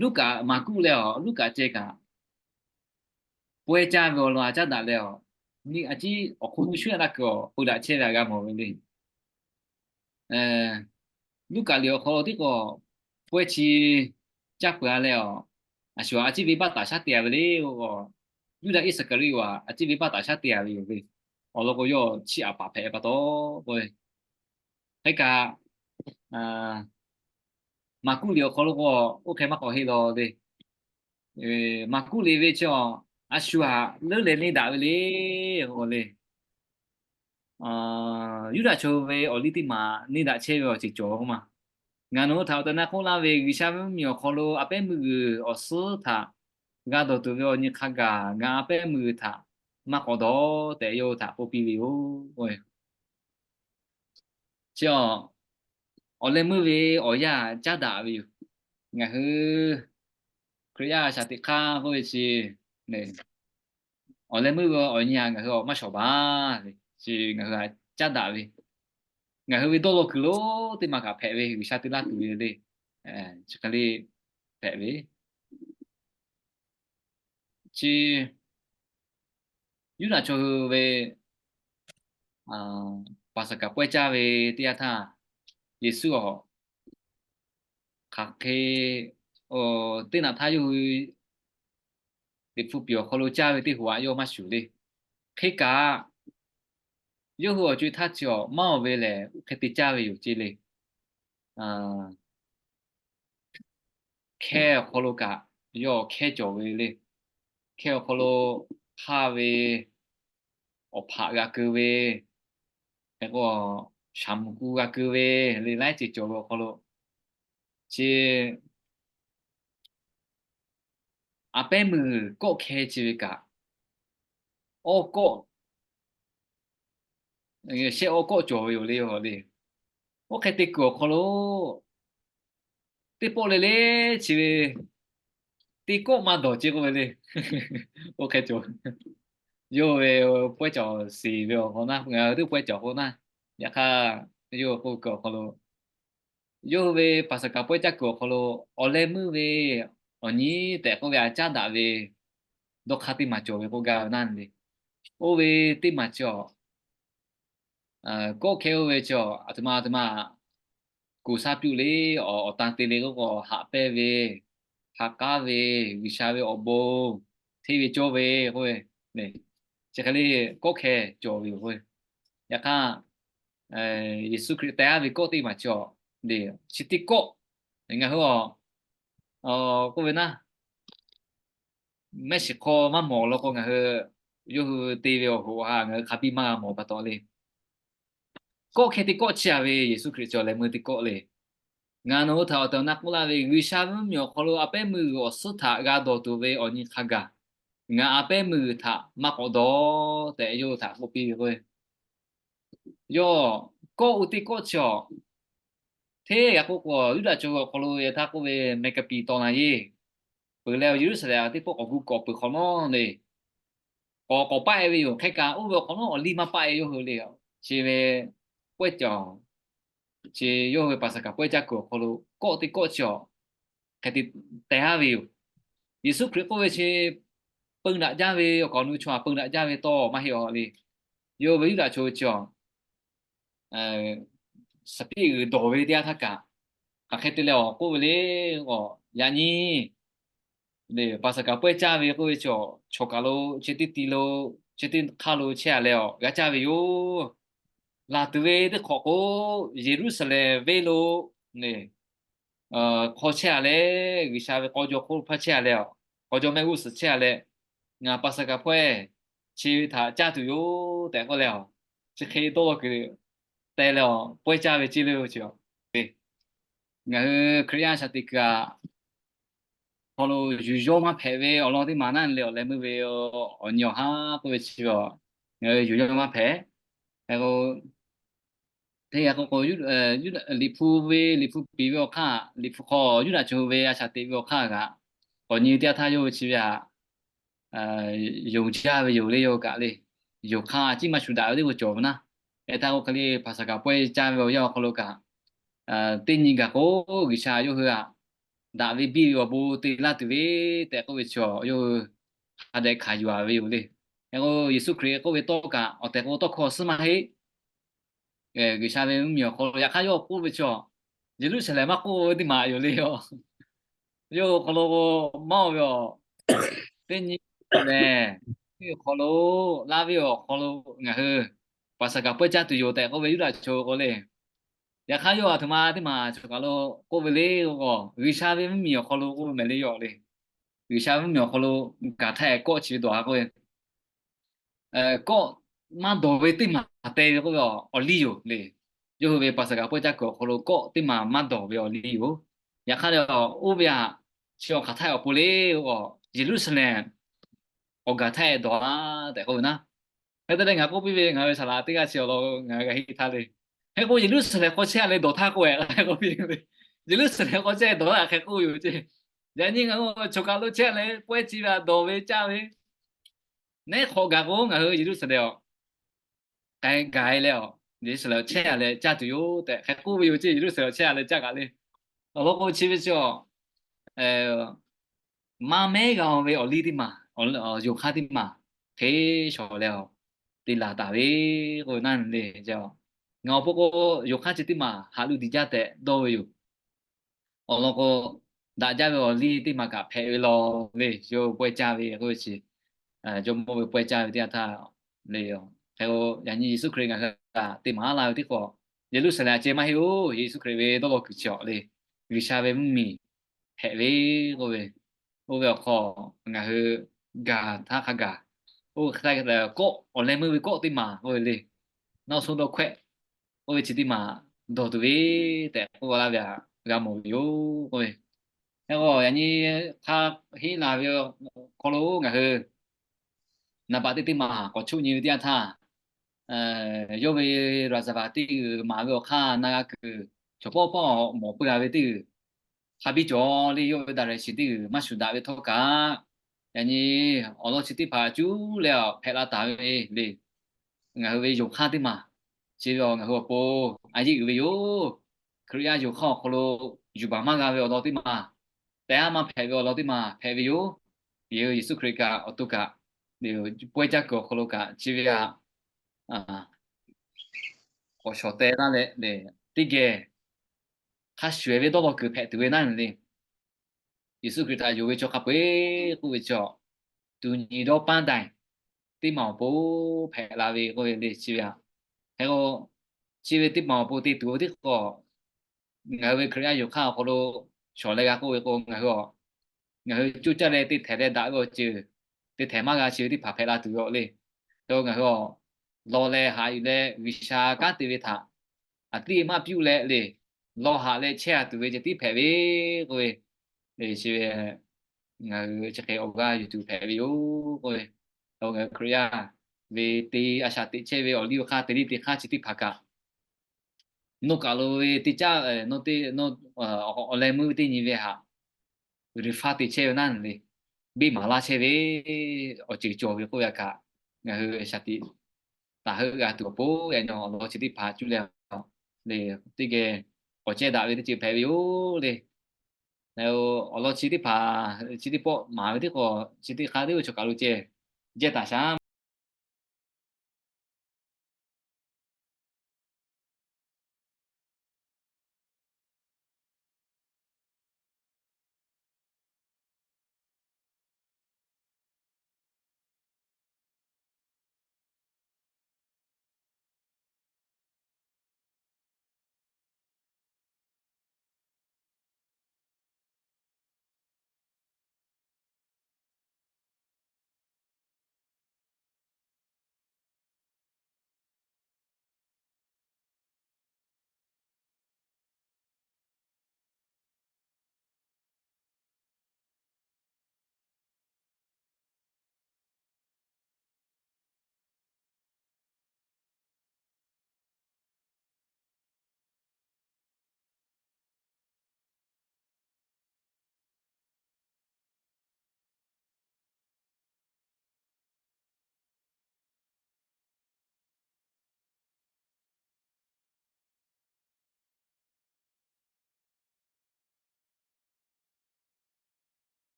Luˉkaꞈ, Maˍkuˆ leh awˬ Luˉkaꞈ ceh kaꞈ, pawehˇ caˇ ve awˬ lawn a caˉ daꞈ leh awˬ, a ciˉ awˬ hk'oˆ mvuhˇ shuˉ yaˇ daꞈ kuiˬ awˬ peu daꞈ chehˇ ve a g'a mawˬ ve le. Luˉkaꞈ liꞈ awˬ hk'aw lo teˇ k'o, pawehˇ chi caˇ peuˬ a leh awˬ, a shu a ciˉ venˇbaˆ taˍ shaˉ te a ve le. Yuˇdaꞈ Iˉsaˍkaˍriˆ a a ciˉ venˇbaˆ taˍ shaˉ te a ve yoˬ ve. Awˬ lawn k'o, yawˇ chiˇ aꞈ paˍ hpehꞈ pa taw k'o, hk'e kaꞈ, Maˍkuˆ liꞈ awˬ hk'aw lo k'o, oˇ hk'e maˇ k'awꞈ heˆ law le. Maˍkuˆ liꞈ ve chi a, a shu aꞈ leuˉ leh neˇ daꞈ ve le. K'o le, Yuˇdaꞈ chaw ve awˬ liˇ teˇ maˬ neˇ daꞈ chehˇ ve awˬ ceuˬ cawˬ k'oˆ ma. Ngaˬ nawˬ hui htaꞈ awˬ tehˬ awˬ na k'oˆ laˇ ve, G'uiˬsha ve mvuhˇmiˬ awˬ hk'aw lo a pehˉ meuˇ g'uiˬ awˬ suhˉ htaꞈ g'a dawˬ tuˬ ve awˬ nyi hk'a gaˬ ngaˬ a pehˉ meuˇ g'uiˬ htaꞈ maˇ k'awꞈ dawˬ tehꞈ yawˇ hui htaꞈ k'oˆ piˇ ve yoˬ. Chi a, awˬ leh meuˇ ve awˬ yanˇ caˉ daꞈ ve yoˬ. Ngaˬ hui Hkriꞈ yaˇ shaˍ teꞈ hk'aˇ k'oˆ ve chi, awˬ leh meuˇ ve awˬ nyi a ngaˬ hui awˬ maˇ shawˍ baˬ le. Chi ngaˬ hui a caˉ daꞈ ve, ngaˬ hui ve dawˇ law kuiˬ lo teˇ maˬ kaꞈ hpehꞈ ve, G'uiˬsha te laˇ tuˬ ve le. Chi hk'e le hpehꞈ ve, chi Yuˇdaꞈ chaw hui ve Paˍsaˍhkaˍ pawehˇ caˇ ve teˇ yanˇ htaˇ, Yeˍsuˆ awˬ hk'aˬ hk'e teˇ naꞈ htaˇ yawˇ hui Liꞈ hpu piˍ awˬ hk'aw lo caˇ ve teˇ hoꞈ aꞈ yawˇ maˇ shuˍ le. Hk'e kaꞈ, yawˇ hui awˬ co e htaˇ chi awˬ maˇ awˬ ve lehˬ, oˇ hk'e te caˇ ve yoˬ ce le. Hkehˇ awˬ hk'aw lo kaꞈ yawˇ hkehˇ cawˬ ve le. Hkehˇ awˬ hk'aw lo hk'aˇ ve awˬ hpaꞈ g'a keu ve, hk'e k'o shaˍ muˍ ku g'a keu ve le, laiˉ ceuˬ cawˬ ve awˬ hk'aw lo, chi a pehˉ meuˇ g'uiˬ kawˆ hkeh chi ve kaꞈ, awˇ kawˆ shehˆ awˉ kawˆ cawˬ ve yoˬ le, yoˬ le. Oˇ hk'e te kuiˬ awˬ hk'aw lo teˇ pawˆ le le chi ve teˇ kawˆ maˇ dawˬ ce k'oˆ ve le. Oˇ hk'e cawˬ. Yawˇ hui ve pawehˇ cawˬ shiˍ ve awˬ hk'aw lo na, ngaˬ hui teˇ pawehˇ cawˬ k'o na, yaꞈ hk'aˇ yawˇ hui k'oˆ kuiˬ awˬ hk'aw lo yawˇ hui ve Paˍsaˍhkaˍ pawehˇ caˇ kuiˬ awˬ hk'aw lo awˬ leh meuˇ ve awˬ nyi tehꞈ k'oˆ ve a caˉ daꞈ ve dawˇ hk'aˇ teˇ maˬ cawˬ ve k'oˆ gaˇ ve naˇ le. Oˇ ve teˇ maˬ cawˬ kawˆ hkeh oˇ ve chi a htoꞈ ma a htoꞈ ma kuˬ shaˉ piˇ le, awˬ tan te le k'oˆ k'o haꞈ pehnˇ ve, ha k'aˉ ve, G'uiˬsha ve awˬ bon hteˇ ve cawˇ ve k'oˆ ve, chi hk'e le kawˆ hkeh cawˬ ve yoˬ k'o. Yaꞈ hk'aˇ Yeˍsuˆ Hkriꞈ teh aˉ ve kawˆ teˇ maˬ cawˬ le, chi teˇ kawˆ ngaˬ hui a k'oˆ ve naˇ, mehˆ shiˍ hk'aw maˇ mawˬ law k'o ngaˬ hui yawˇ hui te ve awˬ hoꞈ ha ngaˬ hui hk'a biˇ maˇ g'a mawˬ pa taw le. Kawˆ hkeh teˇ kawˆ chi a ve Yeˍsuˆ Hkriꞈ cawˬ leh meuˇ teˇ kawˆ le. Ngaˬ nawˬ hui htaꞈ awˬ tehˬ awˬ na k'oˆ laˇ ve, G'uiˬsha ve mvuhˇmiˬ awˬ hk'aw lo a pehˉ meuˇ g'uiˬ awˬ suhˉ htaꞈ g'a dawˬ tuˬ ve awˬ nyi hk'a gaˬ ngaˬ a pehˉ meuˇ g'uiˬ htaꞈ maˇ k'awꞈ dawˬ tehꞈ yawˇ hui htaꞈ k'oˆ piˇ ve k'o, yawˇ kawˆ oˇ teˇ kawˆ chi a hteˇ g'a k'oˆ k'o, Yuˇdaꞈ chaw awˬ hk'aw lo yaꞈ htaˇ k'oˆ ve meh ka piˍ taw na yeˇ peuˬ leh, Yeˍruˆsaˍlehnˍ teˇ pawˆ k'awꞈ gu k'awꞈ peuˬ hk'awꞈ nawˉ le, k'awꞈ k'awꞈ paˆ e ve yoˬ. Hk'e kaꞈ oˇ ve awˬ hk'awꞈ nawˉ awˬ liˇ maˇ paˆ e yawˇ hui le. Chi ve pawehˇ cawˬ, chi yawˇ hui ve Paˍsaˍhkaˍ pawehˇ caˇ kuiˬ awˬ hk'aw lo kawˆ teˇ kawˆ chi a hk'e te teh aˉ ve yoˬ. Yeˍsuˆ Hkriꞈ k'oˆ ve chi peun daꞈ jaˇ ve awˬ kaˍ awˬ nu chaw a peun daꞈ jaˇ ve tawˇ maˇ heˆ a le. Yawˇ ve Yuˇdaꞈ chaw chi a saˍ piˆ g'uiˬ dawˬ ve teˇ yanˇ htaˇ kaꞈ, hk'aˬ hk'e te leh awˬ k'oˆ ve le, yaꞈ nyi Paˍsaˍhkaˍ pawehˇ caˇ ve k'oˆ ve chi a, chaw kaˬ lo, chi teˇ ti lo, chi teˇ hk'aˇ lo chehˇ a leh awˬ g'a caˇ ve yoˬ. Laˬ tuˬ ve teˇ hk'awꞈ k'o, Yeˍruˆsaˍlehnˍ venˇ lo hk'aw chehˇ a leh, G'uiˬsha ve k'aw jaw hk'oˆ hpaˇ chehˇ a leh, k'aw jaw mehˆ g'uˇ suhˍ chehˇ a leh, ngaˬ Paˍsaˍhkaˍ pawehˇ chi ve htaꞈ caˇ tuˬ yoˬ tehꞈ k'oˆ leh, chi hk'e tawˇ law kuiˬ te leh awˬ pawehˇ caˇ ve ceˇ le. Ngaˬ hui Hkriꞈ yaˇ shaˍ teꞈ kuiˬ a hk'aw lo yuˬ yawˇ maˇ hpehꞈ ve awˬ lawn teˇ maˬ naˇ leh awˬ leh meuˇ ve awˬ nyi awˬ haˉ k'oˆ ve chi a, yuˬ yawˇ maˇ hpehꞈ. Hk'e k'o, teˇ g'aˇ k'o k'o, Liꞈ hpu ve, Liꞈ hpu piˍ ve awˬ hk'aˇ, Liꞈ hpu hk'aw Yuˇdaꞈ chaw hui ve a shaˍ teꞈ ve awˬ hk'aˇ g'aꞈ k'awꞈ nyi teˇ yanˇ htaˇ yawˇ hui chi ve htaꞈ yonˍ jaˇ ve yoˬ le. Yawˇ hui kaꞈ le, yonˍ hk'aˇ ciˉ maˇ shuˍ daꞈ ve teˇ g'aˇ cawˬ ve naˉ. Hk'e htaˇ k'o hk'e le Paˍsaˍhkaˍ pawehˇ caˇ ve awˬ yanˇ awˬ hk'aw lo kaꞈ, teˇ nyi gaˬ k'o G'uiˬsha yawˇ hui htaꞈ daꞈ ve biˇ ve awˬ bon te laˇ tuˬ ve tehꞈ k'oˆ ve chi a, yawˇ hui hk'a dehꞈ hkanˍ yuˬ a ve yoˬ le. Hk'e k'o Yeˍsuˆ Hkriꞈ k'oˆ ve tawˇ kaꞈ awˬ tehˬ k'o tawˇ hkawˇ awˬ suhˉ maˇ heˆ. G'uiˬsha ve mvuhˇmiˬ awˬ hk'aw lo yaꞈ hk'aˇ yawˇ k'oˆ ve chi a, Yeˍruˆsaˍlehnˍ maˇ k'oˆ ve teˇ maˬ yoˬ le. Yawˇ hk'aw lo maˇ oˇ ve a, teˇ nyi lehˬ, ve awˬ hk'aw lo, laˇ ve awˬ hk'aw lo ngaˬ hui Paˍsaˍhkaˍ pawehˇ caˇ tuˬ yoˬ tehꞈ k'oˆ ve Yuˇdaꞈ chaw k'o le. Yaꞈ hk'aˇ yawˇ a htoꞈ ma teˇ maˬ chaw kaˬ lo k'oˆ ve le k'o, G'uiˬsha ve mvuhˇmiˬ awˬ hk'aw lo k'oˆ ve mehˍ le yawˇ le. G'uiˬsha ve mvuhˇmiˬ awˬ hk'aw lo gaˬ htaˇ kawˆ chi ve dawˬ ha k'oˆ ve kawˆ maˇ dawˬ ve teˇ maˬ te ve k'oˆ ve awˬ liˇ yoˬ le. Yawˇ hui ve Paˍsaˍhkaˍ pawehˇ caˇ kuiˬ awˬ hk'aw lo kawˆ teˇ maˬ maˇ dawˬ ve awˬ liˇ yoˬ. Yaꞈ hk'aˇ le, oˇ ve a chi awˬ hk'aˬ htaˇ awˬ pon le, Yeˍruˆsaˍlehnˍ awˬ gaˬ htaˇ dawˬ a tehꞈ k'oˆ ve naˉ. Hk'e te leh ngaˬ k'oˆ piˇ ve, ngaˬ ve saˍ laꞈ teˇ g'aˇ chi awˬ lawn ngaˬ g'a heˆ htaˇ le. Hk'e k'o Yeˍruˆsaˍlehnˍ hk'aw chehˇ a leh dawˬ htaˇ k'oˆ ve k'oˆ piˇ ve, Yeˍruˆsaˍlehnˍ hk'aw chehˇ dawˬ htaˇ hk'e k'oˆ yoˬ ceˇ. Yaꞈ nyi ngaˬ hui chaw kaˬ lo chehˇ leh pawehˇ chi ve a dawˬ ve caˇ ve neˉ hk'awꞈ gaˬ k'o ngaˬ hui Yeˍruˆsaˍlehnˍ awˬ k'ai gaˬ e leh, Yeˍruˆsaˍlehnˍ awˬ chehˇ a leh caˇ tuˬ yoˬ tehꞈ hk'e k'oˆ ve yoˬ ceˇ. Yeˍruˆsaˍlehnˍ awˬ chehˇ a leh caˇ kaꞈ le. Awˬ lawn k'o chi ve chi a maˇ mehˉ g'a ve awˬ liˇ teˇ maˬ, yonˍ hk'aˇ teˇ maˬ hk'e shawˍ leh te laˬ taˍ ve k'oˆ ve naˉ le. Ngaˬ awˬ pon k'o yonˍ hk'aˇ chi teˇ maˬ haꞈ lu diˍ jaˇ tehꞈ dawˇ ve yoˬ. Awˬ lawn k'o, daꞈ jaˇ ve awˬ liˇ teˇ maˬ kaꞈ hpehꞈ ve law le. Yawˇ pawehˇ caˇ ve k'oˆ ve chi, jawˇmawˇ ve pawehˇ caˇ ve teˇ yanˇ htaˇ le. Hk'e k'o yaꞈ nyi Yeˍsuˆ Hkriꞈ ngaˬ hui htaꞈ te maˍ laˇ ve teˇ hk'awꞈ, Yeˍruˆsaˍlehnˍ a ceh maˇ heˆ oˬ. Yeˍsuˆ Hkriꞈ ve dawˇ law kuiˬ chi awˬ le, G'uiˬsha ve mvuhˇmiˬ hpehꞈ ve k'oˆ ve, oˇ ve awˬ hk'aw ngaˬ hui gaˬ htaˇ hk'a gaˬ, oˇ ve hk'a kawˆ awˬ leh meuˇ ve kawˆ teˇ maˬ k'oˆ ve le, naˆ hoˉ dawˇ hkawehˆ k'oˆ ve chi teˇ maˬ dawˬ tuˬ ve tehꞈ k'oˆ laˇ ve htaꞈ g'a mawˬ ve yoˬ k'oˆ ve. Hk'e k'o yaꞈ nyi hk'a heˆ la ve hk'aw lo ngaˬ hui naˍ baꞈ teˇ teˇ maˬ k'awꞈ choˆ nyi ve teˇ yanˇ htaˇ, yawˇ ve ราชบัลลังก์ teˇ g'uiˬ maˍ ve awˬ hk'aˇ na g'a kuiˬ, chaw pawˆ pawˆ mawˬ peuˬ a ve teˇ g'uiˬ hk'a biˇ cawˬ le. Yawˇ ve ดาราศาสตร์ teˇ g'uiˬ maˇ shuˍ daꞈ ve htawˇ kaꞈ, yaꞈ nyi awˬ lawn chi teˇ hpaˍ cuˉ leh hpehꞈ la taˍ ve le. Ngaˬ hui ve yonˍ hk'aˇ teˇ maˬ, chi ve ngaˬ hui awˬ pon a yeˇ uiˍ ve yoˬ. Hkriꞈ yaˇ yonˍ hk'aˇ awˬ hk'aw lo yuˬ baˬ maˇ g'a ve awˬ lawn teˇ maˬ, teh aˉ maˇ hpehꞈ ve awˬ lawn teˇ maˬ hpehꞈ ve yoˬ. Yeˍsuˆ Hkriꞈ kaꞈ awˬ to kaꞈ pawehˇ caˇ kuiˬ awˬ hk'aw lo kaꞈ chi ve htaꞈ k'awꞈ shawˍ teh laˇ leh, teˇ geh hk'a shuˍ ve dawˇ law kuiˬ hpehꞈ tuˬ ve naˉ le. Yeˍsuˆ Hkriꞈ htaꞈ yonˍ ve chaw hk'a peu-e k'oˆ ve chaw, တူညီသော ပန်းတိုင် teˇ maˬ awˬ pon hpehꞈ la ve k'oˆ ve le. Chi ve htaꞈ, hk'e k'o, chi ve teˇ maˬ awˬ pon te tuˬ ve teˇ hk'awꞈ, ngaˬ hui ve Hkriꞈ yaˇ yonˍ hk'aˇ awˬ hk'aw lo shawˍ leh g'a k'oˆ ve k'o, ngaˬ hui, ngaˬ hui coˇ caˇ leh te htehˍ leh daꞈ ve awˬ ceuˬ, te htehˍ maˇ g'a chi ve teˇ hpaˍ hpehꞈ la tuˬ ve le. Hk'e k'o ngaˬ hui lawˬ leh haꞈ yuˬ leh G'uiˬsha kanˉ te ve htaꞈ a tiˇ maˇ piˇ leh le, lawˬ haꞈ leh chehˇ a tuˬ ve ceh tiˉ hpehꞈ ve k'oˆ ve, chi ve ngaˬ hui chi hk'e awˬ g'aˇ yuˬ tuˬ hpehꞈ ve yoˬ k'oˆ ve. Ngaˬ hui Hkriꞈ yaˇ ve te a shaꞈ teꞈ chehˇ ve awˬ liˇ awˬ hk'aˇ te liˇ te hk'aˇ chi teˇ hpaˍ kaꞈ, nawˬ kaˬ lo ve teˇ caˇ, awˬ leh meuˇ ve teˇ nyi ve htaꞈ G'uiˬsha te chehˇ ve naˉ le, biˇ maˍ laˇ chehˇ ve awˬ ceuˬ cawˬ ve k'oˆ ve htaꞈ kaꞈ, ngaˬ hui shaˍ tiꞈ taˍ heuˆ g'a tuˬ awˬ pon, yaꞈ nyi awˬ lawn chi teˇ hpaˍ cuˇ leh le, teˇ geh k'awꞈ cehˇ daꞈ ve teˇ ceuˬ hpehꞈ ve yoˬ le. Awˬ lawn chi teˇ hpaˍ, chi teˇ pawˆ maˍ ve teˇ hk'awꞈ chi teˇ hk'aˇ teˇ ve chaw kaˬ lo ceh jehˇ taˍ shaˍ